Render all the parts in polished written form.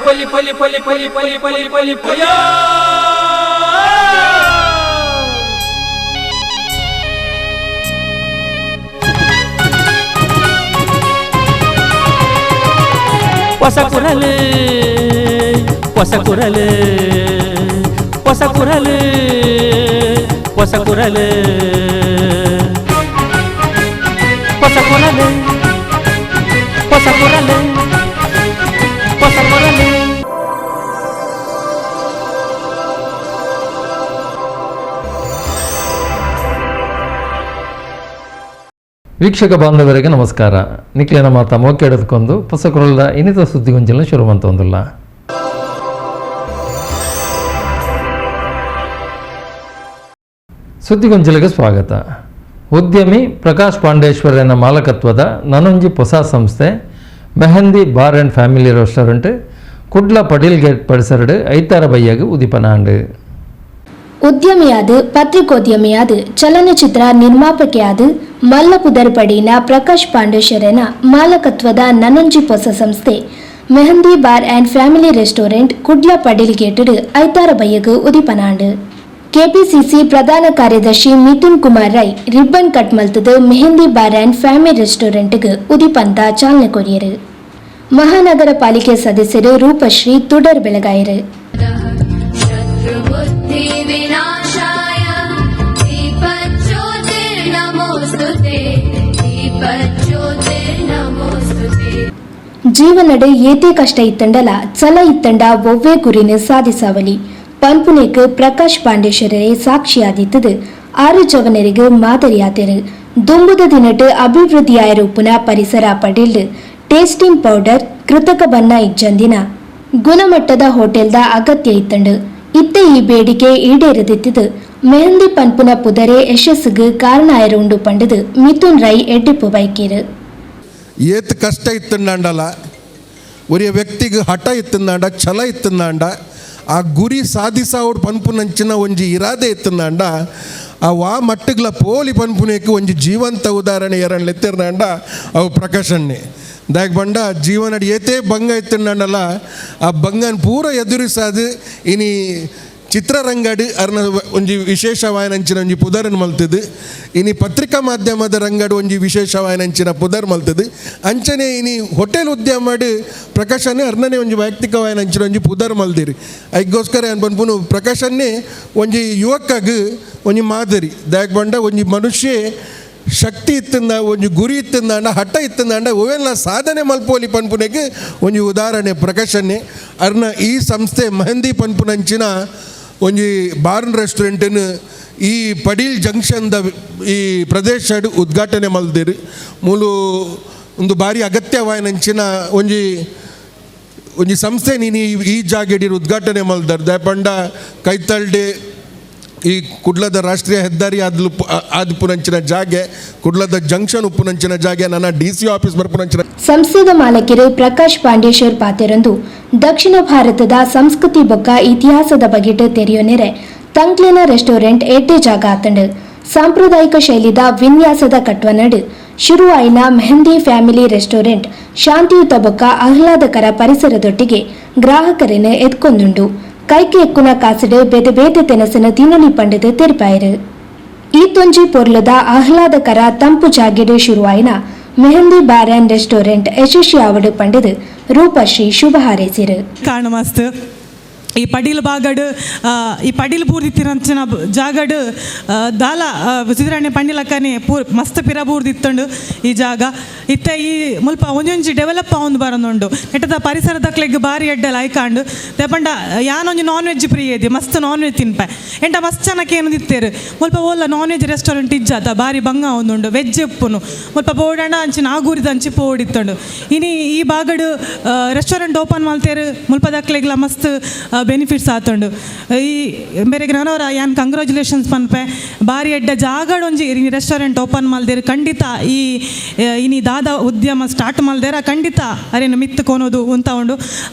ಪಲಿ ಪಲಿ ಪಲಿ ಪಲಿ ಪಲಿ ಪಲಿ ಪಲಿ ಪಯ. ಹೊಸ ಕುರಲು, ಹೊಸ ಕುರಲು, ಹೊಸ ಕುರಲು, ಹೊಸ ಕುರಲು, ಹೊಸ ಕುರಲು, ಹೊಸ ಕುರಲು, ಹೊಸ ಕುರಲು. ವೀಕ್ಷಕ ಬಾಂಧವರಿಗೆ ನಮಸ್ಕಾರ. ನಿಕ್ಲೇನ ಮಾತ ಮೋಕೆ ಹಿಡಿದುಕೊಂಡು ಪುಸ್ತಕಗಳ ಇನ್ನಿತರ ಸುದ್ದಿಗೊಂಚಲ ಶುರು ಒಂದಿಲ್ಲ. ಸುದ್ದಿಗೊಂಚಲಿಗೆ ಸ್ವಾಗತ. ಉದ್ಯಮಿ ಪ್ರಕಾಶ್ ಪಾಂಡೇಶ್ವರನ ಮಾಲಕತ್ವದ ನನೊಂಜಿ ಹೊಸ ಸಂಸ್ಥೆ Mehndi bar and family restaurant Kudla Padil gate ಪರಿಸರಡು ಐತಾರ ಬಯ್ಯಾಗ ಉದಿಪನಾಂಡು. ಉದ್ಯಮಿಯಾದ, ಪತ್ರಿಕೋದ್ಯಮಿಯಾದ, ಚಲನಚಿತ್ರ ನಿರ್ಮಾಪಕಿಯಾದ ಮಲ್ಲ ಪುದರ್ಪಡಿನ ಪ್ರಕಾಶ್ ಪಾಂಡೇಶ್ವರನ ಮಾಲಕತ್ವದ ನನೊಂಜಿ ಹೊಸ ಸಂಸ್ಥೆ Mehndi bar and family restaurant Kudla Padil ಗೇಟಡ್ ಐತಾರ ಬಯ್ಯಗ್ ಉದಿಪನಾಂಡು. ಕೆಪಿಸಿಸಿ ಪ್ರಧಾನ ಕಾರ್ಯದರ್ಶಿ ಮಿಥುನ್ ಕುಮಾರ್ ರೈ ರಿಬ್ಬನ್ ಕಟ್ ಮಲ್ತದ ಮೆಹಂದಿ bar and family ರೆಸ್ಟೋರೆಂಟ್ಗ್ ಉದಿಪಂತ ಚಾಲನೆ ಕೊರಿಯರು. ಮಹಾನಗರ ಪಾಲಿಕೆ ಸದಸ್ಯರು ರೂಪಶ್ರೀ ತುಡರ್ ಬೆಳಗಾಯರು. शत्रुबुद्धिविनाशाय दीपज्योतिर्नमोऽस्तु ते, दीपज्योतिर्नमोऽस्तु ते। ಜೀವನಡ್ ಏತೆ ಕಷ್ಟ ಇತ್ತಂಡಲ ಚಲ ಇತ್ತಂಡ ಒವ್ವೇ ಗುರಿನ ಸಾಧಿಸವಲಿ ಪನ್ಪುನೇಕ್ ಪ್ರಕಾಶ್ ಪಾಂಡೇಶ್ವರರೇ ಸಾಕ್ಷಿಯಾದಿತ್ತದು ಆರು ಜವನರಿಗೆ ಮಾದರಿಯಾತೆರು. ದುಂಬುದ ದಿನಟ್ ಅಭಿವೃದ್ಧಿಯಾಯರೂಪುನ ಪರಿಸರ ಪಡೀಲ್ ಟೇಸ್ಟಿಂಗ್ ಪೌಡರ್, ಕೃತಕ ಬಣ್ಣ ಇಜ್ಜಂದಿನ ಗುಣಮಟ್ಟದ ಹೋಟೆಲ್ದ ಅಗತ್ಯ ಇತ್ತಂಡು. ಇತ್ತೆ ಈ ಬೇಡಿಕೆ ಈಡೇರದಿತ್ತಿದು ಮೆಹಂದಿ ಪನ್ಪುನ ಪುದರೆ ಯಶಸ್ಸಿಗೆ ಕಾರಣ ಆಯರುಂಡು ಪಂಡದು ಮಿಥುನ್ ರೈ ಎಡ್ಡಿಪ್ಪು ಬೈಕೀರು. ಏತ್ ಕಷ್ಟ ಇತ್ತಂಡಲ್ಲ, ಒರಿಯ ವ್ಯಕ್ತಿಗೆ ಹಠ ಇತ್ತಂದಾಂಡ, ಛಲ ಇತ್ತಂದಾಂಡ, ಆ ಗುರಿ ಸಾಧಿಸಾವಡ್ ಪನ್ಪುನಂಚಿನ ಒಂಜಿ ಇರಾದೆ ಇತ್ತಂದಾಂಡ, ಆ ವಾ ಮಟ್ಟಗ್ಲ ಪೋಲಿ ಪನ್ಪುನೇಕ್ ಒಂಜಿ ಜೀವಂತ ಉದಾಹರಣೆ ಎರನ್ ಎತ್ತಿರ್ನಾಂಡ ಅವು ಪ್ರಕಾಶನ್ನೇ. ದಾಗ್ ಬಂಡ ಜೀವನಡ್ ಏತೇ ಭಂಗ ಇತ್ತಂಡಲ್ಲ, ಆ ಬಂಗನ್ ಪೂರ ಎದುರಿಸಾದು ಇನಿ ಚಿತ್ರರಂಗಡ್ ಅರ್ನ ಒಂಜಿ ವಿಶೇಷವಾಯನಂಚಿನ ಒಂಜಿ ಪುದರನ್ ಮಲ್ತದು. ಇನಿ ಪತ್ರಿಕಾ ಮಾಧ್ಯಮದ ರಂಗಡ್ ಒಂಜಿ ವಿಶೇಷವಾಯನಂಚಿನ ಪುದರ್ ಮಲ್ತದು. ಅಂಚನೆ ಇನಿ ಹೋಟೆಲ್ ಉದ್ಯಮಡ್ ಪ್ರಕಾಶನೇ ಅರ್ನನೆ ಒಂಜಿ ವೈಯಕ್ತಿಕವಾಯನಂಚಿನ ಒಂಜಿ ಪುದರ್ ಮಲ್ದಿರಿ. ಐಗೋಸ್ಕರ ಏನ್ ಪನ್ಪುನು, ಪ್ರಕಾಶನ್ನೇ ಒಂಜಿ ಯುವಕಗ್ ಒಂಜಿ ಮಾದರಿ. ದಾಯಕ್ ಬಂಡ ಒಂಜಿ ಮನುಷ್ಯ ಶಕ್ತಿ ಇತ್ತಂದ, ಒಂಜಿ ಗುರಿ ಇತ್ತಂದಾಂಡ, ಹಠ ಇತ್ತಂದಾಂಡ ಒವೆಲ್ಲ ಸಾಧನೆ ಮಲ್ಪೋಲಿ ಪನ್ಪುನೆಗ್ ಒಂಜಿ ಉದಾಹರಣೆ ಪ್ರಕಾಶನ್ನೇ. ಅರ್ನ ಈ ಸಂಸ್ಥೆ ಮೆಹಂದಿ ಪನ್ಪುನಂಚಿನ ಒಂಜಿ ಬಾರ್ನ್ ರೆಸ್ಟೋರೆಂಟನ್ನು ಈ ಪಡೀಲ್ ಜಂಕ್ಷನ್ದ ಈ ಪ್ರದೇಶಡ್ ಉದ್ಘಾಟನೆ ಮಲ್ದಿರು. ಮೂಲು ಒಂದು ಭಾರಿ ಅಗತ್ಯವಾಯಿನಂಚಿನ ಒಂಜಿ ಒಂಜಿ ಸಂಸ್ಥೆ ನೀನು ಈ ಈ ಜಾಗೆಡಿರು ಉದ್ಘಾಟನೆ ಮಲ್ದರ್. ದಾಯಪಂಡ ಕೈತಲ್ಡೆ ಈ ಕುಡ್ಲದ ರಾಷ್ಟ್ರೀಯ ಹೆದ್ದಾರಿ ಆದ್ಲು ಆದ್ಪುನಂಚಿನ ಜಾಗೆ, ಕುಡ್ಲದ ಜಂಕ್ಷನ್ ಉಪ್ಪುನಂಚಿನ ಜಾಗೆ, ನನ್ನ D C office ಬರ್ಪುನಂಚಿನ ಸಂಸ್ಥೆದ ಮಾಲಕರು ಪ್ರಕಾಶ್ ಪಾಂಡೇಶ್ವರ್ ಪಾತೆರಂದು ದಕ್ಷಿಣ ಭಾರತದ ಸಂಸ್ಕೃತಿ ಬೊಕ್ಕ ಇತಿಹಾಸದ ಬಗೆಟ್ ತೆರೆಯೊನೆರೆ ತಂಕ್ಲೆನ ರೆಸ್ಟೋರೆಂಟ್ ಎಡ್ಡೆ ಜಾಗ ಆತಂಡು. ಸಾಂಪ್ರದಾಯಿಕ ಶೈಲಿದ ವಿನ್ಯಾಸದ ಕಟ್ವನಡು ಶುರುವಾಯಿನ ಮೆಹಂದಿ ಫ್ಯಾಮಿಲಿ ರೆಸ್ಟೋರೆಂಟ್ ಶಾಂತಿಯುತ ಬೊಕ್ಕ ಆಹ್ಲಾದಕರ ಪರಿಸರದೊಟ್ಟಿಗೆ ಗ್ರಾಹಕರನ್ನು ಎತ್ಕೊಂದುಂಡು. ಕೈಕೆ ಎಕ್ಕುನ ಕಾಸಿಡು ಬೇತೆ ಬೇತೆ ತೆನಸನ ತಿನ್ನಲಿ ಪಂಡದು ತೆರಿಪಾಯರು. ಈ ತೊಂಜಿ ಪೊರ್ಲದ ಆಹ್ಲಾದಕರ ತಂಪು ಜಾಗೆಡು ಶುರುವಾಯಿನ ಮೆಹಂದಿ bar and restaurant ಯಶಸ್ವಿ ಆವಡು ಪಂಡದು ರೂಪಶ್ರೀ ಶುಭ ಹಾರೈಸಿರು. ಕಾಣ ಮಸ್ತ್ ಈ ಪಡೀಲ್ ಬಾಗಡ್, ಈ ಪಡೀಲ್ ಬೂರ್ದಿತ್ತಿರಂಚಿನ ಜಾಗಡ್ ದಾಲ ಸಿದ್ದರಾಣೆ ಪಂಡಿಲಕ್ಕನೆ ಪೂರ್ ಮಸ್ತ್ ಪಿರ ಬೂರ್ದಿತ್ತುಂಡು ಈ ಜಾಗ. ಇತ್ತ ಈ ಮುಲ್ಪ ಒಂಜೊಂಜಿ ಡೆವಲಪ್ ಆವೊಂದು ಬರೊಂದುಂಡು. ನೆಟ್ಟದ ಪರಿಸರದಕ್ಲೆಗ್ ಬಾರಿ ಎಡ್ಡೆ ಲೈಕಾಂಡು. ಪಂಡ ಯಾನೊಂಜಿ ನಾನ್ ವೆಜ್ ಪ್ರಿಯದಿ, ಮಸ್ತ್ ನಾನ್ ವೆಜ್ ತಿನ್ಪೆ. ಎಂಟ ಮಸ್ತ್ ಜನಕ್ಕೆ ಏನು ತಿತ್ತೇರು, ಮುಲ್ಪ ಓಲ್ಲ non veg restaurant ಇಜ್ಜಾತ, ಬಾರಿ ಬಂಗ ಆವೊಂದುಂಡು. ವೆಜ್ ಉಪ್ಪುನು ಮುಲ್ಪ ಬೋಡಂಡ ಅಂಚಿ ನಾಗೂರಿದ ಅಂಚಿ ಪೋಡಿತ್ತುಂಡು. ಇನಿ ಈ ಬಾಗಡು ರೆಸ್ಟೋರೆಂಟ್ ಓಪನ್ ಮಲ್ತೇರು. ಮುಲ್ಪದಕ್ಲೆಗ್ಲ ಮಸ್ತ್ ಬೆನಿಫಿಟ್ಸ್ ಆತುಂಡು. ಈ ಮೇರೆಗೆ ನನವರ ಯಾನ್ ಕಂಗ್ರ್ಯಾಚುಲೇಷನ್ಸ್ ಪನ್ಪೆ. ಬಾರಿ ಎಡ್ಡೆ ಜಾಗಡ್ ಒಂಜಿ ರೆಸ್ಟೋರೆಂಟ್ ಓಪನ್ ಮಲ್ದೇರು. ಖಂಡಿತ ಈ ಇನಿ ದಾದ ಉದ್ಯಮ ಸ್ಟಾರ್ಟ್ ಮಲ್ದೇರ ಖಂಡಿತ ಅರೇನು ಮಿತ್ತು ಕೊನೋದು ಉಂತ ಉಂಡು.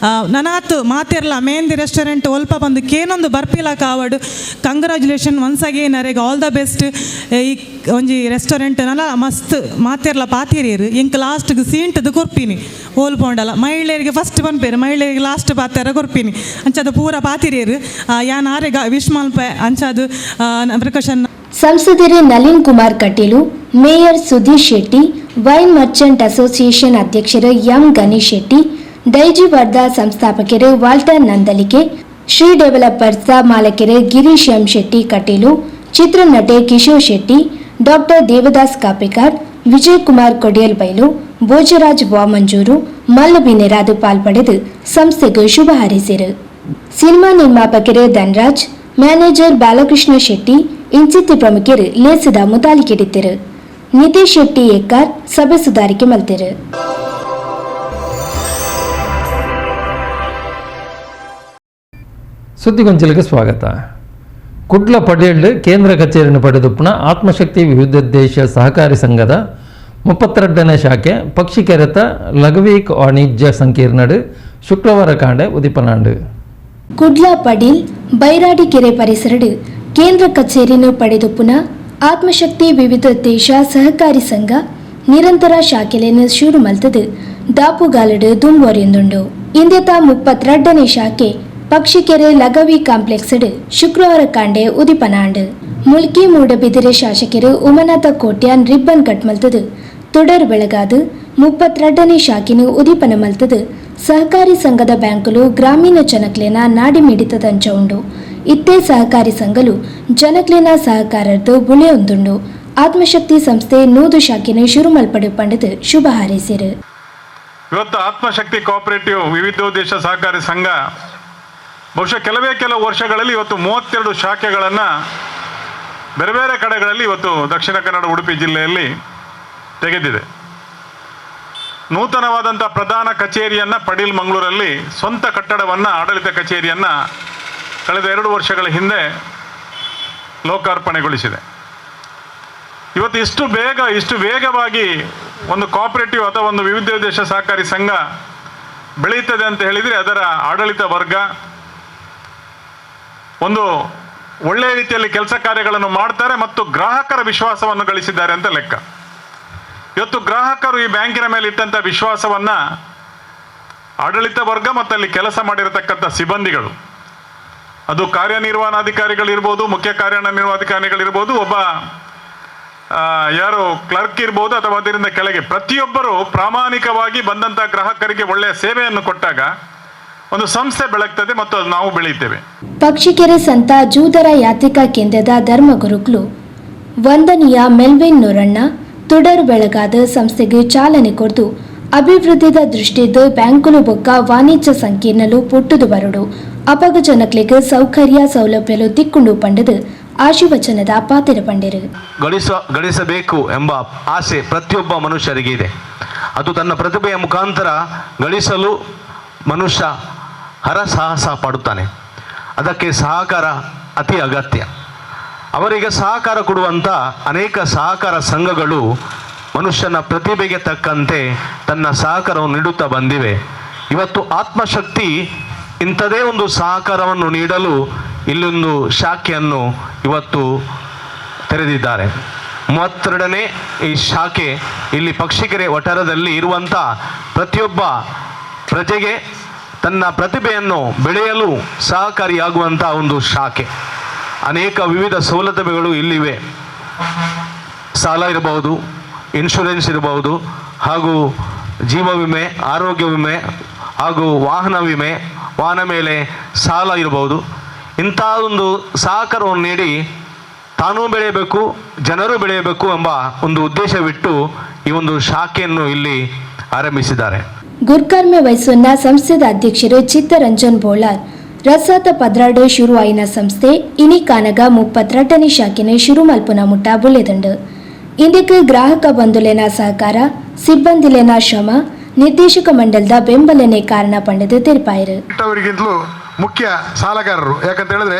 ನನಾತ್ ಮಾತೆರ್ಲ ಮೆಹಂದಿ ರೆಸ್ಟೋರೆಂಟ್ ಒಲ್ಪ ಬಂದು ಕೇನೊಂದು ಬರ್ಪಿಲ ಕಾವಡು. ಕಂಗ್ರ್ಯಾಚುಲೇಷನ್ ಒನ್ಸ್ ಅಗೇನ್ ಅರೆಗ್, ಆಲ್ the best. ಈ ಒಂಜಿ ರೆಸ್ಟೋರೆಂಟ್ ನಲ ಮಸ್ತ್ ಮಾತೆರ್ಲ ಪಾತಿರಿಯರು. ಎಂಕ್ ಲಾಸ್ಟ್ಗೆ ಸೀಂಟದು ಕೊರ್ಪಿನಿ. ಓಲ್ ಪೋಂಡಲ ಮಹಿಳೆಯರಿಗೆ ಫಸ್ಟ್ ಪನ್ಪೇರು, ಮಹಿಳೆಯರಿಗೆ ಲಾಸ್ಟ್ ಪಾತೆರ ಕೊರ್ಪಿನಿ. ಅಂಚದ ಪೂರ ಪಾತಿರಿಯರು. ಯಾನ್ ಆರೆಗ ವಿಶ್ ಮಲ್ಪೆ. ಅಂಚಾದು ಪ್ರಿಕಾಷನ್. ಸಂಸದರು Nalin Kumar Kateel, mayor Sudhir Shetty, wine merchant association ಅಧ್ಯಕ್ಷರು ಎಂ ಗಣೇಶ್ ಶೆಟ್ಟಿ, ದೈಜಿ ವರ್ಧಾ ಸಂಸ್ಥಾಪಕರು ವಾಲ್ಟರ್ ನಂದಲಿಕೆ, ಶ್ರೀ ಡೆವಲಪರ್ಸ್ ಮಾಲಕರು ಗಿರೀಶ್ ಎಂ ಶೆಟ್ಟಿ ಕಟೀಲು, ಚಿತ್ರನಟೆ ಕಿಶೋರ್ ಶೆಟ್ಟಿ, ಡಾಕ್ಟರ್ ದೇವದಾಸ್ ಕಾಪಿಕಾಡ್, ವಿಜಯ್ ಕುಮಾರ್ ಕೊಡಿಯಲ್ ಬೈಲು, ಭೋಜರಾಜ್ ವಾಮಂಜೂರು ಮಲ್ಲ ಬಿನ್ನೆರಾದ್ ಪಾಲ್ಪಡೆದು ಸಂಸ್ಥೆಗೆ ಶುಭ ಹಾರೈಸಿರು. ಸಿನಿಮಾ ನಿರ್ಮಾಪಕರು ಧನ್ರಾಜ್, ಮ್ಯಾನೇಜರ್ ಬಾಲಕೃಷ್ಣ ಶೆಟ್ಟಿ ಇಂಚಿತ್ತಿ ಪ್ರಮುಖರು ಲೇಸದ ಮುತಾಲಿಕೆಡಿತ್ತರು. ನಿತೇಶ್ ಶೆಟ್ಟಿ ಎಕ್ಕಾರ್ ಸಭೆ ಸುಧಾರಿಕೆ ಮಲ್ತೆರು. ಸುದ್ದಿಗೊಂಚಲಿಗೆ ಸ್ವಾಗತ. ಕುಡ್ಲ ಪಡೇಳ್ ಕೇಂದ್ರ ಕಚೇರಿಯನ್ನು ಪಡೆದುಪ್ಪುನ ಆತ್ಮಶಕ್ತಿ ವಿವಿಧೋದ್ದೇಶ ಸಹಕಾರಿ ಸಂಘದ 32ನೇ ಶಾಖೆ ಪಕ್ಷಿಕೆರೆತ ಲಘವೀಕ್ ವಾಣಿಜ್ಯ ಸಂಕೀರ್ಣಡು ಶುಕ್ರವಾರ ಕಾಂಡೆ ಉದಿಪನಾಂಡು. ಕುಡ್ಲ ಪಡೀಲ್ ಬೈರಾಡಿಕೆರೆ ಪರಿಸರಡು ಕೇಂದ್ರ ಕಚೇರಿಯನ್ನು ಪಡೆದುಪ್ಪುನ ಆತ್ಮಶಕ್ತಿ ವಿವಿಧ ದೇಶ ಸಹಕಾರಿ ಸಂಘ ನಿರಂತರ ಶಾಖೆಲೆನ್ ಶುರು ಮಲ್ತದು ದಾಪುಗಾಲಡು ದುಂಬುವರಿಯುಂದುಂಡು. ಇಂದೆತ 32ನೇ ಶಾಖೆ ಪಕ್ಷಿಕೆರೆ ಲಗವಿ ಕಾಂಪ್ಲೆಕ್ಸ್ ಶುಕ್ರವಾರ ಕಾಂಡೆ ಉದಿಪನಾಂಡು. ಮುಲ್ಕಿ ಮೂಡಬಿದಿರೆ ಶಾಸಕರು ಉಮನಾಥ ಕೋಟ್ಯಾನ್ ರಿಬ್ಬನ್ ಕಟ್ ಮಲ್ತದು ತುಡರ್ ಬೆಳಗಾದು 32ನೇ ಶಾಖೆನು ಉದಿಪನ ಮಲ್ತದು, ಸಹಕಾರಿ ಸಂಘದ ಬ್ಯಾಂಕುಲು ಗ್ರಾಮೀಣ ಜನಕ್ಲೆನ ನಾಡಿ ಮಿಡಿತದಂಚ ಉಂಡು. ಇತ್ತೇ ಸಹಕಾರಿ ಸಂಘಲು ಜನಕ್ಲೆನ ಸಹಕಾರದ್ದು ಬುಳೆಯೊಂದುಂಡು. ಆತ್ಮಶಕ್ತಿ ಸಂಸ್ಥೆ 100 ಶಾಖೆನು ಶುರು ಮಲ್ಪಡು ಪಂಡದು ಶುಭ ಹಾರೈಸಿರು. ಇವತ್ತು ಆತ್ಮಶಕ್ತಿ ಕೋಆಪರೇಟಿವ್ ವಿವಿಧೋದ್ದೇಶ ಸಹಕಾರಿ ಸಂಘ ಬಹುಶಃ ಕೆಲವೇ ಕೆಲವು ವರ್ಷಗಳಲ್ಲಿ ಇವತ್ತು 32 ಶಾಖೆಗಳನ್ನು ಬೇರೆ ಬೇರೆ ಕಡೆಗಳಲ್ಲಿ ಇವತ್ತು ದಕ್ಷಿಣ ಕನ್ನಡ, ಉಡುಪಿ ಜಿಲ್ಲೆಯಲ್ಲಿ ತೆಗೆದಿದೆ. ನೂತನವಾದಂಥ ಪ್ರಧಾನ ಕಚೇರಿಯನ್ನು ಪಡೀಲ್ ಮಂಗಳೂರಲ್ಲಿ ಸ್ವಂತ ಕಟ್ಟಡವನ್ನು, ಆಡಳಿತ ಕಚೇರಿಯನ್ನು ಕಳೆದ 2 ವರ್ಷಗಳ ಹಿಂದೆ ಲೋಕಾರ್ಪಣೆಗೊಳಿಸಿದೆ. ಇವತ್ತು ಇಷ್ಟು ಬೇಗ, ಇಷ್ಟು ವೇಗವಾಗಿ ಒಂದು ಕೋಆಪರೇಟಿವ್ ಅಥವಾ ಒಂದು ವಿವಿಧೋದ್ದೇಶ ಸಹಕಾರಿ ಸಂಘ ಬೆಳೆಯುತ್ತದೆ ಅಂತ ಹೇಳಿದರೆ, ಅದರ ಆಡಳಿತ ವರ್ಗ ಒಂದು ಒಳ್ಳೆಯ ರೀತಿಯಲ್ಲಿ ಕೆಲಸ ಕಾರ್ಯಗಳನ್ನು ಮಾಡ್ತಾರೆ ಮತ್ತು ಗ್ರಾಹಕರ ವಿಶ್ವಾಸವನ್ನು ಗಳಿಸಿದ್ದಾರೆ ಅಂತ ಲೆಕ್ಕ. ಇವತ್ತು ಗ್ರಾಹಕರು ಈ ಬ್ಯಾಂಕಿನ ಮೇಲೆ ಇಟ್ಟಂಥ ವಿಶ್ವಾಸವನ್ನು ಆಡಳಿತ ವರ್ಗ ಮತ್ತು ಅಲ್ಲಿ ಕೆಲಸ ಮಾಡಿರತಕ್ಕಂಥ ಸಿಬ್ಬಂದಿಗಳು, ಅದು ಕಾರ್ಯನಿರ್ವಹಣಾಧಿಕಾರಿಗಳಿರ್ಬೋದು, ಮುಖ್ಯ ಕಾರ್ಯನಿರ್ವಹಣಾಧಿಕಾರಿಗಳಿರ್ಬೋದು, ಒಬ್ಬ ಯಾರು ಕ್ಲರ್ಕ್ ಇರ್ಬೋದು ಅಥವಾ ಅದರಿಂದ ಕೆಳಗೆ ಪ್ರತಿಯೊಬ್ಬರು ಪ್ರಾಮಾಣಿಕವಾಗಿ ಬಂದಂಥ ಗ್ರಾಹಕರಿಗೆ ಒಳ್ಳೆಯ ಸೇವೆಯನ್ನು ಕೊಟ್ಟಾಗ ಒಂದು ಸಂಸ್ಥೆ ಬೆಳಗ್ತದೆ ಮತ್ತು ಅದು ನಾವು ಬೆಳೆಯುತ್ತೇವೆ. ಪಕ್ಷಿಕೆರೆ ಸಂತ ಜೂದರ ಯಾತ್ರಿಕಾ ಕೇಂದ್ರದ ಧರ್ಮಗುರುಗಳು ವಂದನೀಯ ಮೆಲ್ವಿನ್ ನೂರಣ್ಣ ತುಡರು ಬೆಳಗಾದ ಸಂಸ್ಥೆಗೆ ಚಾಲನೆ ಕೊಡ್ದು, ಅಭಿವೃದ್ಧಿದ ದೃಷ್ಟಿದ್ದು ಬ್ಯಾಂಕುಲು ಬೊಕ್ಕ ವಾಣಿಜ್ಯ ಸಂಕೀರ್ಣಲು ಪುಟ್ಟುದು ಬರಡು, ಅಪಗ ಜನಕ್ಲೆಗ್ ಸೌಕರ್ಯ ಸೌಲಭ್ಯಲು ತಿಕ್ಕುಂಡು ಪಂಡದು ಆಶೀರ್ವಚನದ ಪಾತೆರ ಪಂಡಿರು. ಗಳಿಸಬೇಕು ಎಂಬ ಆಸೆ ಪ್ರತಿಯೊಬ್ಬ ಮನುಷ್ಯರಿಗೆ ಇದೆ. ಅದು ತನ್ನ ಪ್ರತಿಭೆಯ ಮುಖಾಂತರ ಗಳಿಸಲು ಮನುಷ್ಯ ಹರಸಾಹಸ ಪಡುತ್ತಾನೆ. ಅದಕ್ಕೆ ಸಹಕಾರ ಅತಿ ಅಗತ್ಯ. ಅವರಿಗೆ ಸಹಕಾರ ಕೊಡುವಂಥ ಅನೇಕ ಸಹಕಾರ ಸಂಘಗಳು ಮನುಷ್ಯನ ಪ್ರತಿಭೆಗೆ ತಕ್ಕಂತೆ ತನ್ನ ಸಹಕಾರವನ್ನು ನೀಡುತ್ತಾ ಬಂದಿವೆ. ಇವತ್ತು ಆತ್ಮಶಕ್ತಿ ಇಂಥದೇ ಒಂದು ಸಹಕಾರವನ್ನು ನೀಡಲು ಇಲ್ಲೊಂದು ಶಾಖೆಯನ್ನು ಇವತ್ತು ತೆರೆದಿದ್ದಾರೆ. 32ನೇ ಈ ಶಾಖೆ ಇಲ್ಲಿ ಪಕ್ಷಿಕೆರೆ ವಠಾರದಲ್ಲಿ ಇರುವಂಥ ಪ್ರತಿಯೊಬ್ಬ ಪ್ರಜೆಗೆ ತನ್ನ ಪ್ರತಿಭೆಯನ್ನು ಬೆಳೆಯಲು ಸಹಕಾರಿಯಾಗುವಂಥ ಒಂದು ಶಾಖೆ. ಅನೇಕ ವಿವಿಧ ಸೌಲಭ್ಯಗಳು ಇಲ್ಲಿವೆ. ಸಾಲ ಇರಬಹುದು, ಇನ್ಶೂರೆನ್ಸ್ ಇರಬಹುದು, ಹಾಗೂ ಜೀವ ವಿಮೆ, ಆರೋಗ್ಯ ವಿಮೆ ಹಾಗೂ ವಾಹನ ವಿಮೆ, ವಾಹನ ಮೇಲೆ ಸಾಲ ಇರಬಹುದು. ಇಂಥ ಒಂದು ಸಹಕಾರವನ್ನು ನೀಡಿ ತಾನೂ ಬೆಳೆಯಬೇಕು, ಜನರು ಬೆಳೆಯಬೇಕು ಎಂಬ ಒಂದು ಉದ್ದೇಶವಿಟ್ಟು ಈ ಒಂದು ಶಾಖೆಯನ್ನು ಇಲ್ಲಿ ಆರಂಭಿಸಿದ್ದಾರೆ. ಗುರ್ಕರ್ಮೆ ವಹಿಸುವ ಸಂಸ್ಥೆದ ಅಧ್ಯಕ್ಷರು ಚಿತ್ತರಂಜನ್ ಬೋಳಾರ್ ರಸಾತ 12 ಶುರುವಾಯಿನ ಸಂಸ್ಥೆ ಇನಿ ಕಾನಗ 32ನೇ ಶಾಖೆನ ಶುರು ಮಲ್ಪುನ ಮುಟ್ಟ ಬುಲೆದಂಡು. ಇಂದಕ್ಕೆ ಗ್ರಾಹಕ ಬಂಧುಲೆನ ಸಹಕಾರ, ಸಿಬ್ಬಂದಿಲೆನ ಶ್ರಮ, ನಿರ್ದೇಶಕ ಮಂಡಲದ ಬೆಂಬಲನೆ ಕಾರಣ ಪಂಡದು ತೆರಪಾಯಿರು. ಅವರಿಗಿಂತಲೂ ಮುಖ್ಯ ಸಾಲಗಾರರು. ಯಾಕಂತ ಹೇಳಿದ್ರೆ